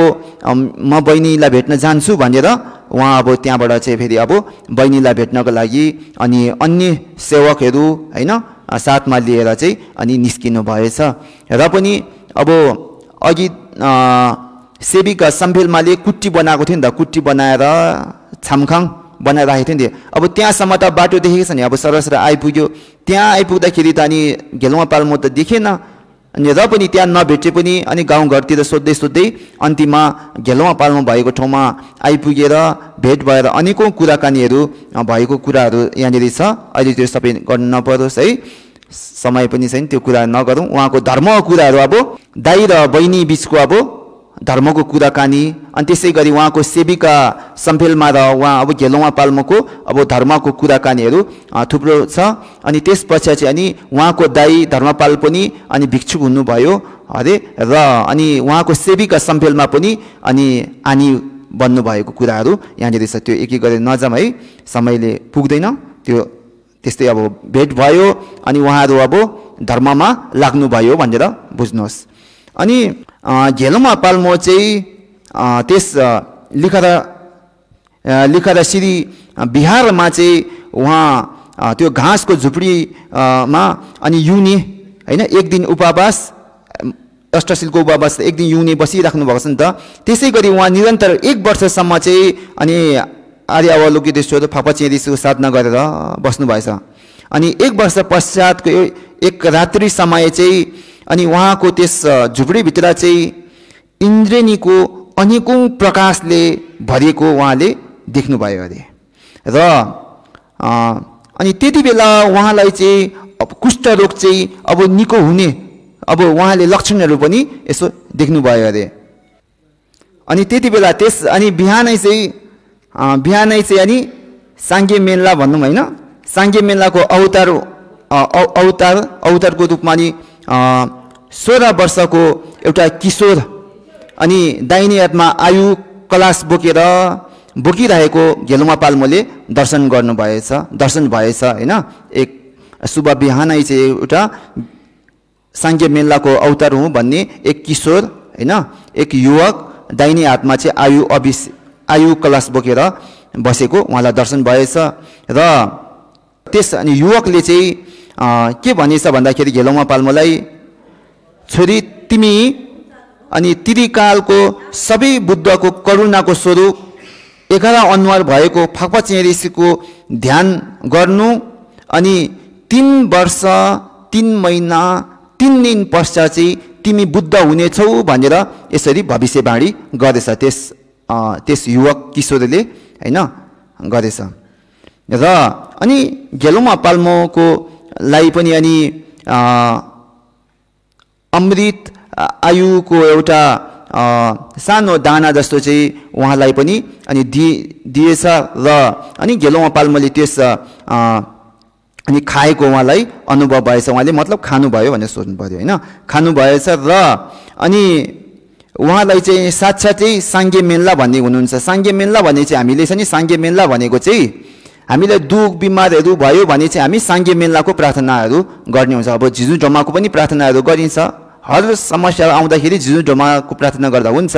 म बहिनीलाई भेट्न जान्छु भनेर उहाँ अब त्यहाँबाट चाहिँ फेरि अब बहिनीलाई भेट्नको लागि अनि अन्य सेवकहरू हैन साथमा लिएर चाहिँ अनि निस्किनु भएछ। र पनि अब अघि सेविका सम्फेलमाले कुट्टी बनाएको थियो नि त, कुट्टी बनाएर छामखाङ बनाइराखेको थियो नि। अब त्यहाँसम्म त बाटो देखेको छ नि, अब सरसर आइपुग्यो। त्यहाँ आइपुग्दाखेरि त अनि घेलुवा पाल्मो त देखेन। अनि र पनि त्यहाँ नभेटे पनि अनि गाउँघरतिर सोध्दै सोध्दै अन्तिममा घेलुवा पाल्मो भएको ठाउँमा आइपुगेर भेट भएर अनेकौँ कुराकानीहरू भएको कुराहरू यहाँनिर छ। अहिले त्यो सबै गर्नु नपरोस् है, समय पनि छैन, त्यो कुरा नगरौँ। उहाँको धर्मको कुराहरू अब दाइ र बहिनी बिचको अब धर्मको कुराकानी, अनि त्यसै गरी उहाँको सेविका सम्फेलमा र उहाँ अब घेलुवा पाल्मोको अब धर्मको कुराकानीहरू थुप्रो छ। अनि त्यसपछि चाहिँ अनि उहाँको दाइ धर्मपाल पनि अनि भिक्षुक हुनुभयो अरे, र अनि उहाँको सेविका सम्फेलमा पनि अनि आनी बन्नुभएको कुराहरू यहाँनिर छ। त्यो एक एक गरेर नजाम है, समयले पुग्दैन। त्यो त्यस्तै अब भेट भयो अनि उहाँहरू अब धर्ममा लाग्नुभयो भनेर बुझ्नुहोस्। अनि घेलुवा पाल्मो चाहिँ त्यस लिखरा श्री बिहारमा चाहिँ उहाँ त्यो घाँसको झुपडीमा अनि युने हैन एक दिन उपवास, अष्टशीलको उपवास एक दिन युने बसिराख्नु भएको छ नि त। त्यसै गरी उहाँ निरन्तर 1 वर्षसम्म चाहिँ अनि आर्य अवलोकितेश्वर फापाचेरीको साधना गरेर बस्नु भएछ। अनि 1 वर्ष पश्चातको एक रात्रि समय चाहिँ अनि उहाँको त्यस झुपडीभित्र चाहिँ इन्द्रेणीको अनेकौँ प्रकाशले भरिएको उहाँले देख्नुभयो अरे। र अनि त्यति बेला उहाँलाई चाहिँ अब कुष्ठरोग चाहिँ अब निको हुने अब उहाँले लक्षणहरू पनि यसो देख्नुभयो अरे। अनि त्यति बेला त्यस अनि बिहानै चाहिँ अनि साङ्गे मेला भनौँ होइन, साङ्गे मेलाको अवतारको रूपमा नि 16 वर्षको एउटा किशोर अनि दाहिने हातमा आयु कलाश बोकिरहेको घेलुवा पाल्मोले दर्शन भएछ हैन। एक शुभ बिहानै चाहिँ एउटा साङ्गे मेलाको अवतार हुँ भन्ने एक किशोर हैन, एक युवक दाहिने हातमा चाहिँ आयु कलाश बोकेर बसेको उहाँलाई दर्शन भएछ। र त्यस अनि युवकले चाहिँ के भनेछ भन्दाखेरि घेलुवा पाल्मोलाई, छोरी तिमी अनि त्रिकालको सबै बुद्धको करुणाको स्वरूप 11 अनुहार भएको फापाचेरी ऋषिको ध्यान गर्नु अनि 3 वर्ष 3 महिना 3 दिन पश्चात चाहिँ तिमी बुद्ध हुनेछौ भनेर यसरी भविष्यवाणी गरेछ त्यस युवक किशोरले हैन गरेछ। र अनि घेलुवा पाल्मोको लाई पनि अनि अमृत आयुको एउटा सानो दाना जस्तो चाहिँ उहाँलाई पनि अनि दिएछ। र अनि घेलुवा पाल्मोले त्यस अनि खाएको उहाँलाई अनुभव भएछ। उहाँले मतलब खानुभयो भनेर सोध्नु पर्यो होइन, खानुभएछ। र अनि उहाँलाई चाहिँ साक्षात्तै साङ्गे मेला भन्ने हुनुहुन्छ। साङ्गे मेला भन्ने चाहिँ हामीले चाहिँ साङ्गे मेला भनेको चाहिँ हामीलाई दुख बिमारहरू भयो भने चाहिँ हामी साङ्गे मेलाको प्रार्थनाहरू गर्ने हुन्छ। अब झिझु ढोमाको पनि प्रार्थनाहरू गरिन्छ, हर समस्या आउँदाखेरि झिझु ढोमाको प्रार्थना गर्दा हुन्छ।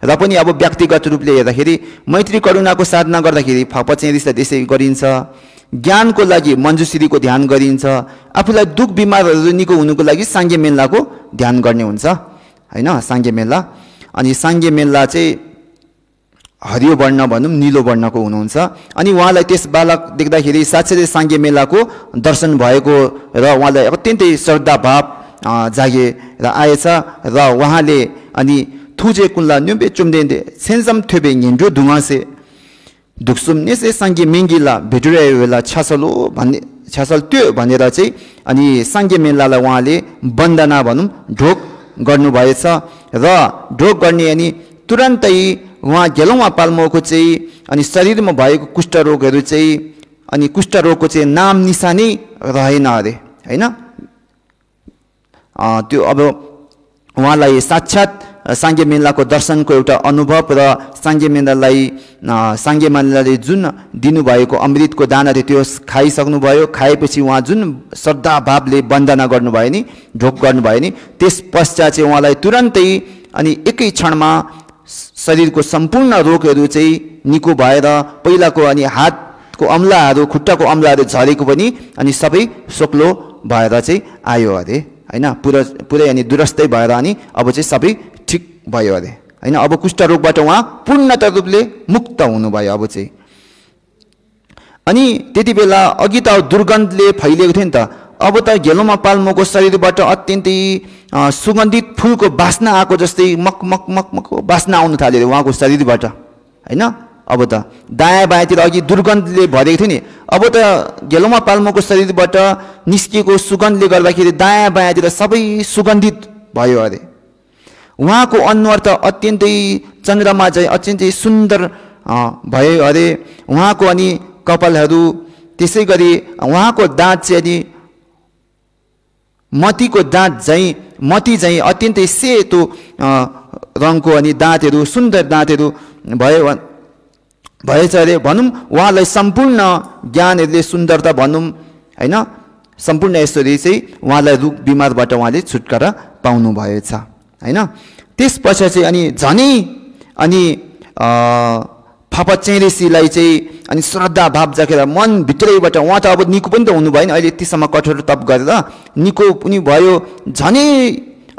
र पनि अब व्यक्तिगत रूपले हेर्दाखेरि मैत्री करुणाको साधना गर्दाखेरि फापाचेरीलाई त्यसै गरिन्छ। ज्ञानको लागि मञ्जुश्रीको ध्यान गरिन्छ। आफूलाई दुख बिमारहरू निको हुनुको लागि साङ्गे मेलाको ध्यान गर्ने हुन्छ हैन, साङ्गे मेला। अनि साङ्गे मेला चाहिँ हरियो वर्ण भनौँ निलो वर्णको हुनुहुन्छ। अनि उहाँलाई त्यस बालक देख्दाखेरि साक्षात्तै साङ्गे मेलाको दर्शन भएको र उहाँलाई अत्यन्तै श्रद्धा भाव जागेर आएछ। र उहाँले अनि थुजे कुल्ला न्युबे चुम्दे सेन्जम थ्योबे हिँड्यो ढुङ्गासे ढुक्सुम नेसे साङ्गे मेङ्गिला भेटुरे बेला छ्यासल त्यो भनेर चाहिँ अनि साङ्गे मेलालाई उहाँले वन्दना भनौँ ढोक गर्नुभएछ। र ढोक गर्ने अनि तुरन्तै उहाँ घेलुवा पाल्मोको चाहिँ अनि शरीरमा भएको कुष्ठरोगहरू चाहिँ अनि कुष्ठरोगको चाहिँ नाम निशानै रहेन अरे हैन। त्यो अब उहाँलाई साक्षात् साङ्गे मेलाको दर्शनको एउटा अनुभव र साङ्गे मेलाले जुन दिनुभएको अमृतको दाना थियो त्यो खाइसक्नुभयो। खाएपछि उहाँ जुन श्रद्धा भावले वन्दना गर्नुभयो नि, ढोक गर्नुभयो नि, त्यस पश्चात चाहिँ उहाँलाई तुरन्तै अनि एकै क्षणमा शरीरको सम्पूर्ण रोगहरू चाहिँ निको भएर पहिलाको अनि हातको अम्लाहरू खुट्टाको अम्लाहरू झरेको पनि अनि सबै सोक्लो भएर चाहिँ आयो अरे हैन पुरै अनि दुरस्तै भएर अनि अब चाहिँ सबै ठिक भयो अरे हैन अब कुष्ठ रोगबाट उहाँ पूर्णतः रूपले मुक्त हुनुभयो अब चाहिँ अनि त्यति बेला अघि त दुर्गन्धले फैलिएको थियो नि त अब त घेलोमा पाल्मोको शरीरबाट अत्यन्तै सुगन्धित फूलको बास्ना आएको जस्तै मक मक मक मक बास्ना आउन थाल्यो उहाँको शरीरबाट हैन अब त दायाँ बायाँतिर अघि दुर्गन्धले भरेको थियो नि अब त घेलोमा पाल्मोको शरीरबाट निस्किएको सुगन्धले गर्दाखेरि दायाँ बायाँतिर सबै सुगन्धित भयो अरे उहाँको अनुहार त अत्यन्तै चन्द्रमा चाहिँ अत्यन्तै सुन्दर भयो अरे उहाँको अनि कपालहरू त्यसै गरी उहाँको दाँत चाहिँ अनि मतीको दाँत चाहिँ मती चाहिँ अत्यन्तै सेतो रङको अनि दाँतहरू सुन्दर दाँतहरू भएछ अरे भनौँ उहाँलाई सम्पूर्ण ज्ञानहरूले सुन्दरता भनौँ हैन सम्पूर्ण यसरी चाहिँ उहाँलाई रोग बिमारबाट उहाँले छुटकारा पाउनु भएछ हैन त्यसपछि चाहिँ अनि झनै अनि फापचेरेसीलाई चाहिँ अनि श्रद्धा भाव जागेर मन भित्रैबाट उहाँ त अब निको पनि त हुनु भएन अहिले यतिसम्म कठोर तप गरेर निको पनि भयो झनै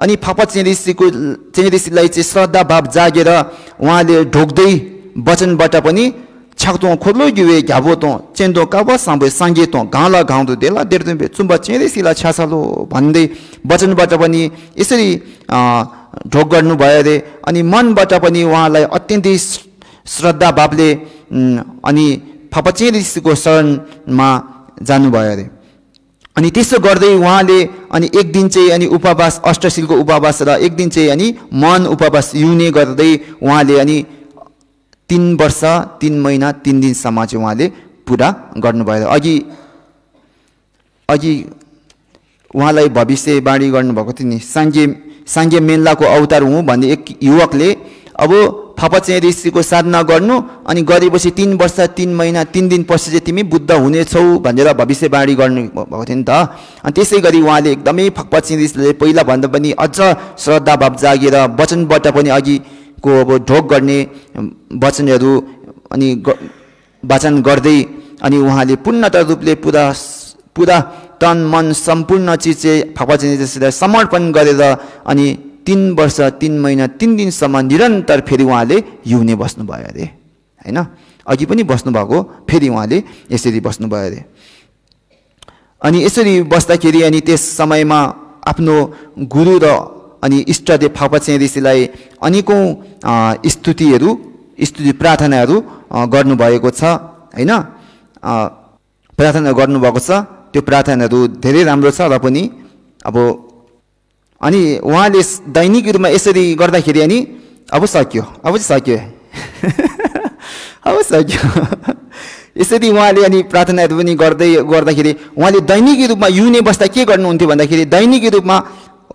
अनि फापचेरेसीलाई चाहिँ श्रद्धा भाव जागेर उहाँले ढोक्दै वचनबाट पनि छाक्तो खोलो युवे घ्याबो त चेन्दो काब साँबे साङ्गे त घाला घाउँदो देला देर्दो चुम्बा चेरेसीलाई छ्यासालो भन्दै वचनबाट पनि यसरी ढोक गर्नुभयो अरे अनि मनबाट पनि उहाँलाई अत्यन्तै श्रद्धा भावले अनि फापचेरेसीको शरणमा जानुभयो अरे अनि त्यसो गर्दै उहाँले अनि एक दिन चाहिँ अनि उपवास अष्टशीलको उपवास र एक दिन चाहिँ अनि मन उपवास युने गर्दै उहाँले अनि 3 वर्ष 3 महिना 3 दिनसम्म चाहिँ उहाँले पुरा गर्नुभयो अघि उहाँलाई भविष्यवाणी गर्नुभएको थियो नि साङ्गे मेन्लाको अवतार हुँ भन्ने एक युवकले अब फापचेरेसीको साधना गर्नु अनि गरेपछि 3 वर्ष 3 महिना 3 दिन पछि चाहिँ तिमी बुद्ध हुनेछौ भनेर भविष्यवाणी गर्नुभएको थियो नि त अनि त्यसै गरी उहाँले एकदमै फापचेरेसीले पहिला भन्दा पनि अझ श्रद्धा भाव जागेर वचनबाट पनि अघिको अब ढोक गर्ने वचनहरू अनि वाचन गर्दै अनि उहाँले पूर्णतः रूपले पुरा तन मन सम्पूर्ण चिज चाहिँ फापचेरेसीलाई समर्पण गरेर अनि 3 वर्ष 3 महिना 3 दिनसम्म निरन्तर फेरि उहाँले युने बस्नुभयो अरे हैन अघि पनि बस्नुभएको फेरि उहाँले यसरी बस्नुभयो अरे अनि यसरी बस्दाखेरि अनि त्यस समयमा आफ्नो गुरु र अनि इष्टदेव फापचेरेसीलाई अनेकौं स्तुति प्रार्थनाहरू गर्नुभएको छ हैन प्रार्थना गर्नुभएको छ त्यो प्रार्थनाहरू धेरै राम्रो छ र पनि अब अनि उहाँले दैनिक रूपमा यसरी गर्दाखेरि अनि अब सक्यो यसरी उहाँले अनि प्रार्थनाहरू पनि गर्दाखेरि उहाँले दैनिक रूपमा युने बस्दा के गर्नुहुन्थ्यो भन्दाखेरि दैनिक रूपमा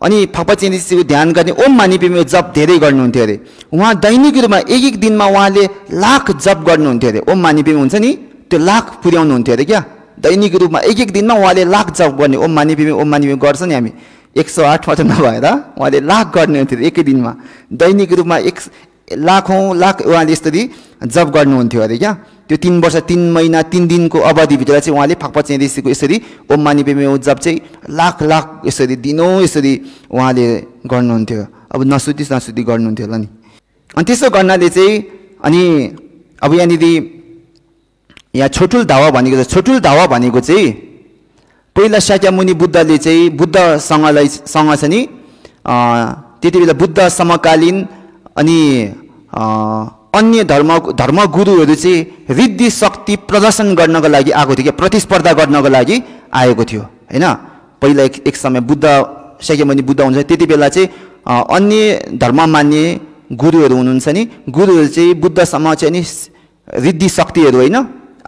अनि फापचेरेसीको ध्यान गर्ने ओम मानि पेमे जप धेरै गर्नुहुन्थ्यो अरे उहाँ दैनिक रूपमा एक दिनमा उहाँले लाख जप गर्नुहुन्थ्यो अरे ओम मानि पेमे हुन्छ नि त्यो लाख पुर्याउनुहुन्थ्यो अरे क्या दैनिक रूपमा एक दिनमा उहाँले लाख जप गर्ने ओम मानि पेमे गर्छ नि हामी 108 मात्र नभएर उहाँले लाख गर्नुहुन्थ्यो एकै दिनमा दैनिक रूपमा लाखौं लाख उहाँले यसरी जप गर्नुहुन्थ्यो अरे क्या त्यो 3 वर्ष 3 महिना 3 दिनको अवधिभित्र चाहिँ उहाँले फापचेरेसीको यसरी ओम मानि पेमे जप चाहिँ लाख यसरी दिनौं यसरी उहाँले गर्नुहुन्थ्यो अब नसुती गर्नुहुन्थ्यो होला नि अनि त्यसो गर्नाले चाहिँ अनि अब यहाँ छोटुल धावा भनेको चाहिँ पहिला शाक्यमुनि बुद्धले चाहिँ बुद्धसँग छ नि त्यति बेला बुद्ध समकालीन अनि अन्य धर्म गुरुहरू चाहिँ रिद्धि शक्ति प्रदर्शन गर्नको लागि आएको थियो क्या प्रतिस्पर्धा गर्नको लागि आएको थियो हैन पहिला एक समय बुद्ध शाक्यमुनि बुद्ध हुन्छ त्यति बेला चाहिँ अन्य धर्म मान्ने गुरुहरू हुनुहुन्छ नि गुरुहरू चाहिँ बुद्धसम्म चाहिँ नि रिद्धि शक्तिहरू हैन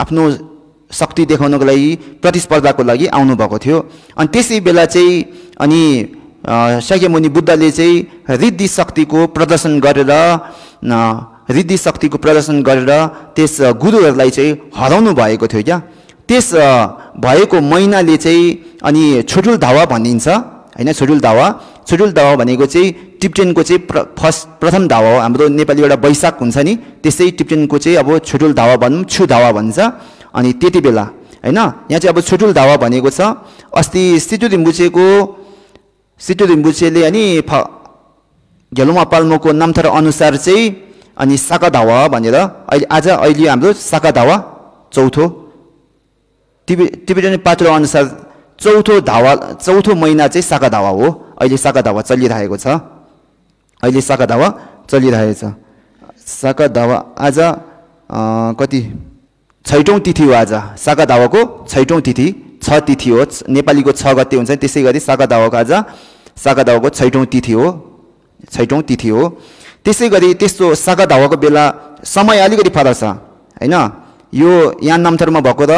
आफ्नो शक्ति देखाउनको लागि प्रतिस्पर्धाको लागि आउनु भएको थियो अनि त्यसै बेला चाहिँ अनि शाक्यमुनि बुद्धले चाहिँ रिद्धि शक्तिको प्रदर्शन गरेर त्यस गुरुहरूलाई चाहिँ हराउनु भएको थियो क्या त्यस भएको महिनाले चाहिँ अनि छोटुल धावा भनिन्छ हैन छोटुल धावा भनेको चाहिँ टिप्टेनको चाहिँ प्रथम धावा हो। हाम्रो नेपाली एउटा वैशाख हुन्छ नि, त्यसै टिप्टेनको चाहिँ अब छुटुल धावा भनौँ, छु धावा भन्छ। अनि त्यति बेला हैन, यहाँ चाहिँ अब छुटुल धावा भनेको छ। अस्ति सिटु रिम्बुछेले अनि गेलुमा पाल्मोको नामथर अनुसार चाहिँ अनि साका धावा भनेर अहिले हाम्रो साका धावा चौथो टिबेटन पात्रो अनुसार चौथो महिना चाहिँ साका धावा हो। अहिले साका धावा चलिरहेको छ। साका धावा आज कति 6औं तिथि हो। आज साका धावाको 6औं तिथि, 6 तिथि हो। नेपालीको 6 गते हुन्छ, त्यसै गरी साका धावाको आज साका धावाको 6औं तिथि हो। त्यसै गरी त्यस्तो साका धावाको बेला समय अलिकति फरक छ हैन। यो यहाँ नामथरमा भएको र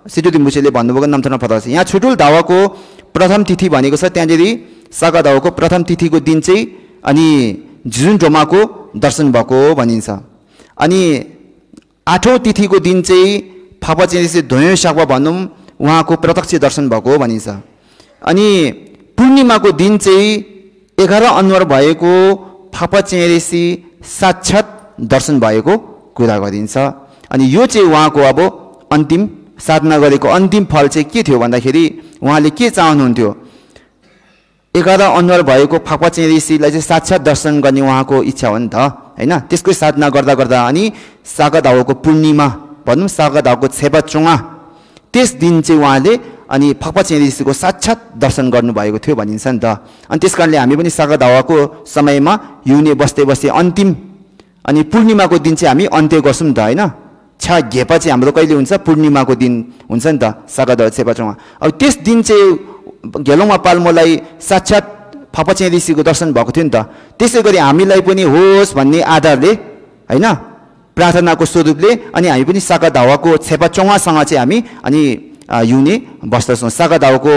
सिटु रिम्बुछेले भन्नुभएको नामथरमा फरक छ। यहाँ छुटुल धावाको प्रथम तिथि भनेको छ, त्यहाँदेखि साका धावाको प्रथम तिथिको दिन चाहिँ अनि जुन डोमाको दर्शन भएको भनिन्छ। अनि 8औं तिथिको दिन चाहिँ फापा चेरिसी धोयो साक्वा भनौँ, उहाँको प्रत्यक्ष दर्शन भएको भनिन्छ। अनि पूर्णिमाको दिन चाहिँ 11 अनुहार भएको फापा चेरिसी साक्षात दर्शन भएको कुरा गरिन्छ। अनि यो चाहिँ उहाँको अब अन्तिम साधना गरेको अन्तिम फल चाहिँ के थियो भन्दाखेरि उहाँले के चाहनुहुन्थ्यो, 11 अनुहार भएको फापा चेरिसीलाई चाहिँ साक्षात दर्शन गर्ने उहाँको इच्छा हो नि त हैन। त्यसकै साधना गर्दा गर्दा अनि सागा धावाको पूर्णिमा भनौँ, सागा धावाको छेपा चोङा, त्यस दिन चाहिँ उहाँले अनि फापा चेरिसीको साक्षात दर्शन गर्नुभएको थियो भनिन्छ नि त। अनि त्यस कारणले हामी पनि सागा धावाको समयमा हिउँने बस्दै अन्तिम अनि पूर्णिमाको दिन चाहिँ हामी अन्त्य गर्छौँ नि त हैन। छा घेपा चाहिँ हाम्रो कहिले हुन्छ, पूर्णिमाको दिन हुन्छ नि त, सागा धावा छेपा चोङा। अब त्यस दिन चाहिँ गेलौमा पाल्मोलाई साक्षात फापा चेरिसीको दर्शन भएको थियो नि त। त्यसै गरी हामीलाई पनि होस् भन्ने आधारले हैन, प्रार्थनाको स्वरूपले अनि हामी पनि सागा धावाको छेपा चोङासँग चाहिँ हामी अनि हिउँने बस्दछौँ। सागा धावाको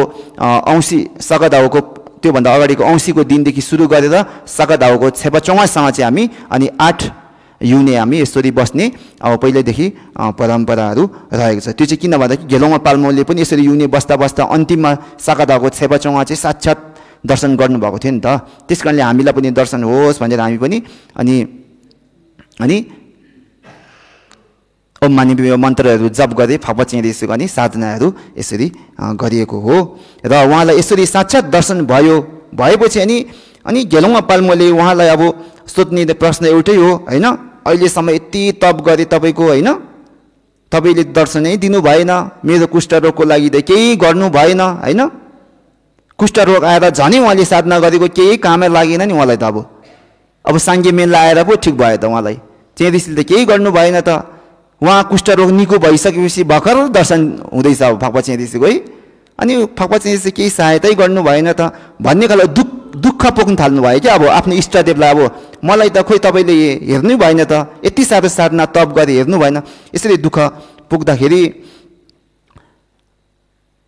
त्योभन्दा अगाडिको औँसीको दिनदेखि सुरु गरेर सागा धावाको छेपा चोङासँग चाहिँ हामी अनि 8 हिउँने हामी यसरी बस्ने अब पहिल्यैदेखि परम्पराहरू रहेको छ। त्यो चाहिँ किन भन्दाखेरि गेलौमा पाल्मोले पनि यसरी हिउँने बस्दा अन्तिममा सागा धावाको छेपा चोङा चाहिँ साक्षात दर्शन गर्नुभएको थियो नि त। त्यस कारणले हामीलाई पनि दर्शन होस् भनेर हामी पनि अनि ओम मानि मन्त्रहरू जप गर्दै फापा चेरिसीको अनि साधनाहरू यसरी गरिएको हो। र उहाँलाई यसरी साक्षात दर्शन भएपछि अनि गेलौमा पाल्मोले उहाँलाई अब सोध्ने प्रश्न एउटै हो हैन, अहिलेसम्म यति तप गरे तपाईँको हैन, तपाईँले दर्शनै दिनु भएन, मेरो कुष्ठरोगको लागि त केही गर्नु भएन हैन। कुष्ठरोग आएर झनै उहाँले साधना गरेको केही कामै लागेन नि उहाँलाई त। अब साङ्गे मेला आएर पो ठिक भयो त उहाँलाई, चेरिसीले त केही गर्नु भएन त। उहाँ कुष्ठरोग निको भइसकेपछि भर्खर दर्शन हुँदैछ अब फापा चेरिसीको है। अनि फापा चेरिसी केही सहायतै गर्नु भएन त भन्ने खालको दुःख पोख्न थाल्नु भयो क्या। अब आफ्नो इष्टदेवलाई अब मलाई त खोइ तपाईँले हेर्नै भएन त, यति साह्रो साधना तप गरे हेर्नु भएन, यसरी दुःख पुग्दाखेरि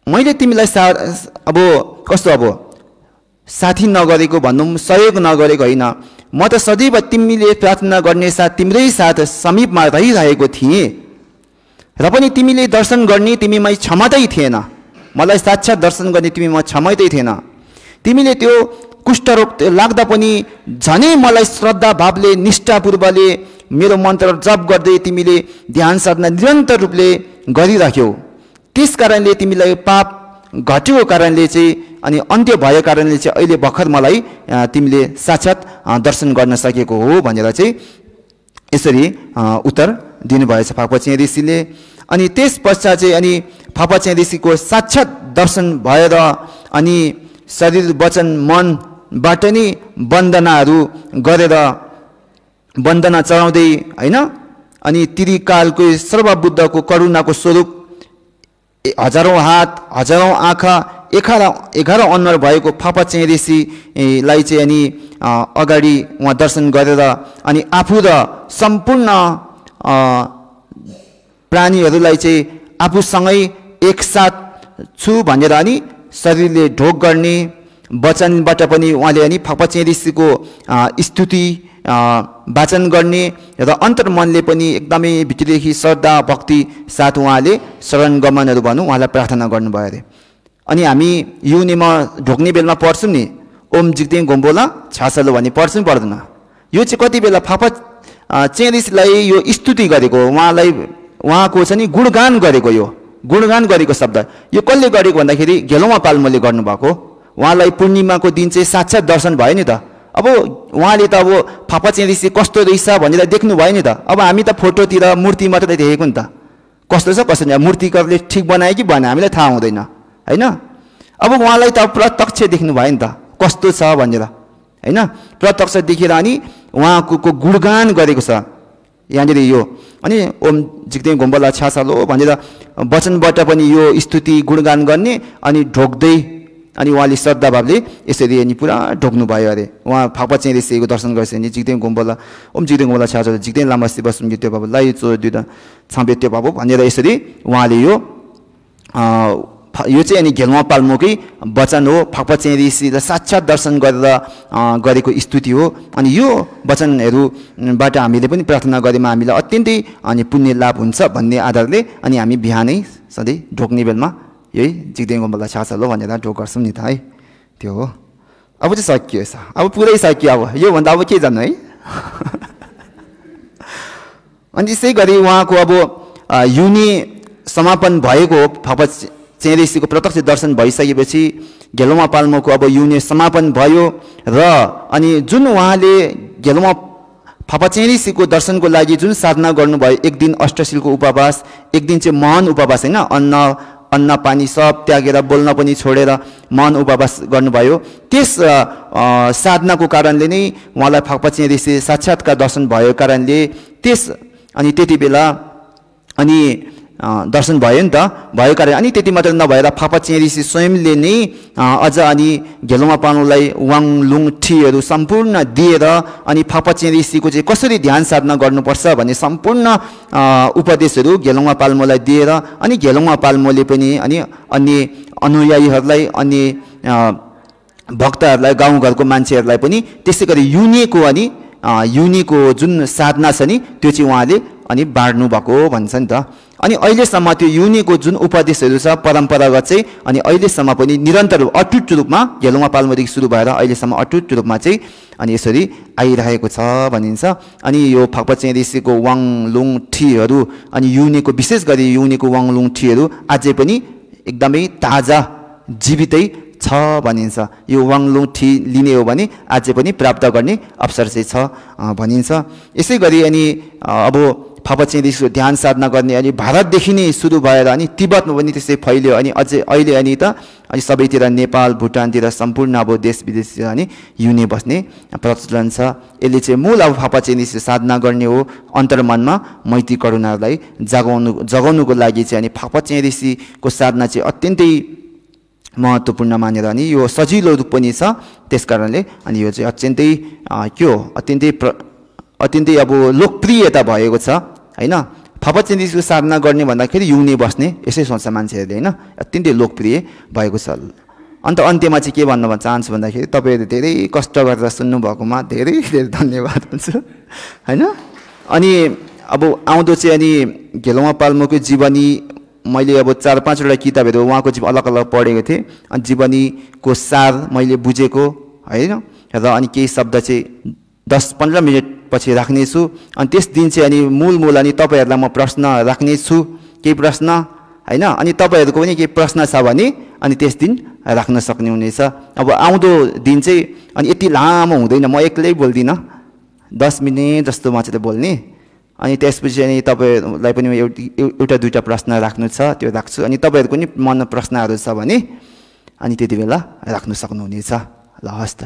मैले तिमीलाई अब कस्तो अब साथी नगरेको भनौँ, सहयोग नगरेको होइन, म त सदैव तिमीले प्रार्थना गर्ने साथ तिम्रै साथ समीपमा रहिरहेको थिएँ र पनि तिमीले दर्शन गर्ने तिमीमा क्षमतै थिएन, मलाई साक्षात दर्शन गर्ने तिमीमा क्षमतै थिएन। तिमीले त्यो कुष्ठरोग लाग्दा पनि झनै मलाई श्रद्धा भावले निष्ठापूर्वले मेरो मन्त्र जप गर्दै तिमीले ध्यान साधना निरन्तर रूपले गरिराख्यौ। त्यस कारणले तिमीलाई पाप घटेको कारणले चाहिँ अनि अन्त्य भएको कारणले चाहिँ अहिले भर्खर मलाई तिमीले साक्षात दर्शन गर्न सकेको हो भनेर चाहिँ यसरी उत्तर दिनुभएछ फापा चेरिसीले। अनि त्यस पश्चात चाहिँ अनि फापा चेरिसीको साक्षात दर्शन भएर अनि शरीर वचन मनबाट नै वन्दनाहरू गरेर वन्दना चढाउँदै हैन, अनि त्रिकालको सर्वबुद्धको करुणाको स्वरूप हजारौँ हात हजारौँ आँखा 11 अनुहार भएको फापा चेरिसीलाई चाहिँ अनि अगाडि उहाँ दर्शन गरेर अनि आफू र सम्पूर्ण प्राणीहरूलाई चाहिँ आफूसँगै एकसाथ छु भनेर अनि शरीरले ढोक गर्ने वचनबाट पनि उहाँले अनि फापा चेरिसीको स्तुति वाचन गर्ने र अन्तर्मनले पनि एकदमै भित्रदेखि श्रद्धा भक्ति साथ उहाँले शरण गमनहरू भनौँ उहाँलाई प्रार्थना गर्नुभयो अरे। अनि हामी युनिमा ढोक्ने बेलमा पढ्छौँ नि, ओम जिग्देङ गोम्बोला छासलो भन्ने पर्छ नि पर्दैन यो चाहिँ कति बेला फापा चेरिसलाई यो स्तुति गरेको उहाँलाई उहाँको चाहिँ नि गुणगान गरेको यो गुणगान गरेको शब्द यो कसले गरेको भन्दाखेरि घेलोमा पाल्मोले गर्नुभएको उहाँलाई पूर्णिमाको दिन चाहिँ साक्षात् दर्शन भयो नि त अब उहाँले त अब फापा चेरिसी कस्तो रहेछ भनेर देख्नु भयो नि त अब हामी त फोटोतिर मूर्ति मात्रै देखेको नि त कस्तो छ कसो नि मूर्तिकारले ठिक बनायो कि बनायो हामीलाई थाहा हुँदैन हैन अब उहाँलाई त प्रत्यक्ष देख्नु भयो नि त कस्तो छ भनेर हैन प्रत्यक्ष देखेर अनि उहाँको गुणगान गरेको छ यहाँनिर यो अनि ओम जिग्देङ गोम्बोला छासालो भनेर वचनबाट पनि यो स्तुति गुणगान गर्ने अनि ढोक्दै अनि उहाँले श्रद्धाभावले यसरी अनि पुरा ढोक्नु भयो अरे उहाँ फापा चेरिसीको दर्शन गरेछ नि जिग्देङ गोम्बोला ओम जिग्देङ गोम्बोला छासालो जिग्देङ लामा शिव सुम्जित्य बाबु लाई चो दुईटा छाम्बेत्य बाबु भनेर यसरी उहाँले यो चाहिँ अनि घेलमा पाल्मोकै वचन हो फापा चेरिसीलाई साक्षात् दर्शन गरेर गरेको स्तुति हो अनि यो वचनहरूबाट हामीले पनि प्रार्थना गरेमा हामीलाई अत्यन्तै अनि पुण्य लाभ हुन्छ भन्ने आधारले अनि हामी बिहानै सधैँ ढोक्ने बेलमा यही जिग्देङ गोम्बोला छासलो भनेर ढोक गर्छौँ नि त है त्यो हो अब चाहिँ सकियो छ अब पुरै सकियो अब योभन्दा अब के जान्नु है अनि त्यसै गरी उहाँको अब युनि समापन भएको हो फापा चेरिसीको प्रत्यक्ष दर्शन भइसकेपछि घेलोमा पाल्मोको अब युनि समापन भयो र अनि जुन उहाँले घेलोमा फापा चेरिसीको दर्शनको लागि जुन साधना गर्नुभयो एक दिन अष्टशीलको उपवास एक दिन चाहिँ महान उपवास हैन अन्न पानी सब त्यागेर बोल्न पनि छोडेर महान उपवास गर्नुभयो त्यस साधनाको कारणले नै उहाँलाई फापा चेरिसी साक्षात्कार दर्शन भएको कारणले त्यस अनि त्यति बेला अनि दर्शन भयो नि त भएको कारण अनि त्यति मात्र नभएर फापा चेरिसी स्वयंले नै अझ अनि घेलोमा पाल्मोलाई वाङलुङ ठीहरू सम्पूर्ण दिएर अनि फापा चेरिसीको चाहिँ कसरी ध्यान साधना गर्नुपर्छ भन्ने सम्पूर्ण उपदेशहरू घेलोमा पाल्मोलाई दिएर अनि घेलोमा पाल्मोले पनि अनि अन्य अनुयायीहरूलाई अन्य भक्तहरूलाई गाउँघरको मान्छेहरूलाई पनि त्यसै गरी युनिको जुन साधना छ नि त्यो चाहिँ उहाँले अनि बाँड्नु भएको भन्छ नि त अनि अहिलेसम्म त्यो युनिको जुन उपदेशहरू छ परम्परागत चाहिँ अनि अहिलेसम्म पनि निरन्तर अटुट रूपमा घेलोमा पाल्मोदेखि सुरु भएर अहिलेसम्म अटुट रूपमा चाहिँ अनि यसरी आइरहेको छ भनिन्छ अनि यो फापा चेरिसीको वाङलुङ ठीहरू अनि युनिको विशेष गरी युनिको वाङलुङ ठीहरू अझै पनि एकदमै ताजा जीवितै छ भनिन्छ यो वाङलुङ ठी लिने हो भने अझै पनि प्राप्त गर्ने अवसर चाहिँ छ भनिन्छ यसै गरी अनि अब फापा चेरिसीको ध्यान साधना गर्ने अनि भारतदेखि नै सुरु भएर अनि तिब्बतमा पनि त्यसै फैल्यो अनि अझै अहिले अनि त अनि सबैतिर नेपाल भुटानतिर सम्पूर्ण अब देश विदेशतिर अनि युनि बस्ने प्रचलन छ यसले चाहिँ मूल अब फापा चेरिसी साधना गर्ने हो अन्तर्मनमा मैत्री करुणालाई जगाउनुको लागि चाहिँ अनि फापा चेरिसीको साधना चाहिँ अत्यन्तै महत्त्वपूर्ण मानेर अनि यो सजिलो रूप पनि छ त्यसकारणले अनि यो चाहिँ अत्यन्तै अब लोकप्रियता भएको छ हैन फापा चेरिसीको साधना गर्ने भन्दाखेरि युनि बस्ने यसै सोच्छ मान्छेहरूले हैन अत्यन्तै लोकप्रिय भएको छ अन्त अन्त्यमा चाहिँ के भन्न चाहन्छु भन्दाखेरि तपाईहरु धेरै कष्ट गरेर सुन्नु भएकोमा धेरै धेरै धन्यवाद हुन्छ हैन अनि अब आउँदो चाहिँ अनि घेलोमा पाल्मोको जीवनी मैले अब 4-5 वटा किताबहरू उहाँको जीवन अलग अलग पढेको थिएँ अनि जीवनीको सार मैले बुझेको हैन र अनि केही शब्द चाहिँ 10-15 मिनेट पछि राख्नेछु अनि त्यस दिन चाहिँ अनि मूल अनि तपाईहरुलाई म प्रश्न राख्नेछु केही प्रश्न हैन अनि तपाईहरुको पनि केही प्रश्न छ भने अनि त्यस दिन राख्न सक्ने हुनेछ अब आउँदो दिन चाहिँ अनि यति लामो हुँदैन म एक्लै बोल्दिन 10 मिनेट जस्तो मात्र बोल्ने अनि त्यसपछि अनि तपाईहरुलाई पनि एउटा दुईटा प्रश्न राख्नु छ त्यो राख्छु अनि तपाईहरुको नि मनमा प्रश्नहरु छ भने अनि त्यति बेला राख्न सक्नुहुनेछ ल हस्त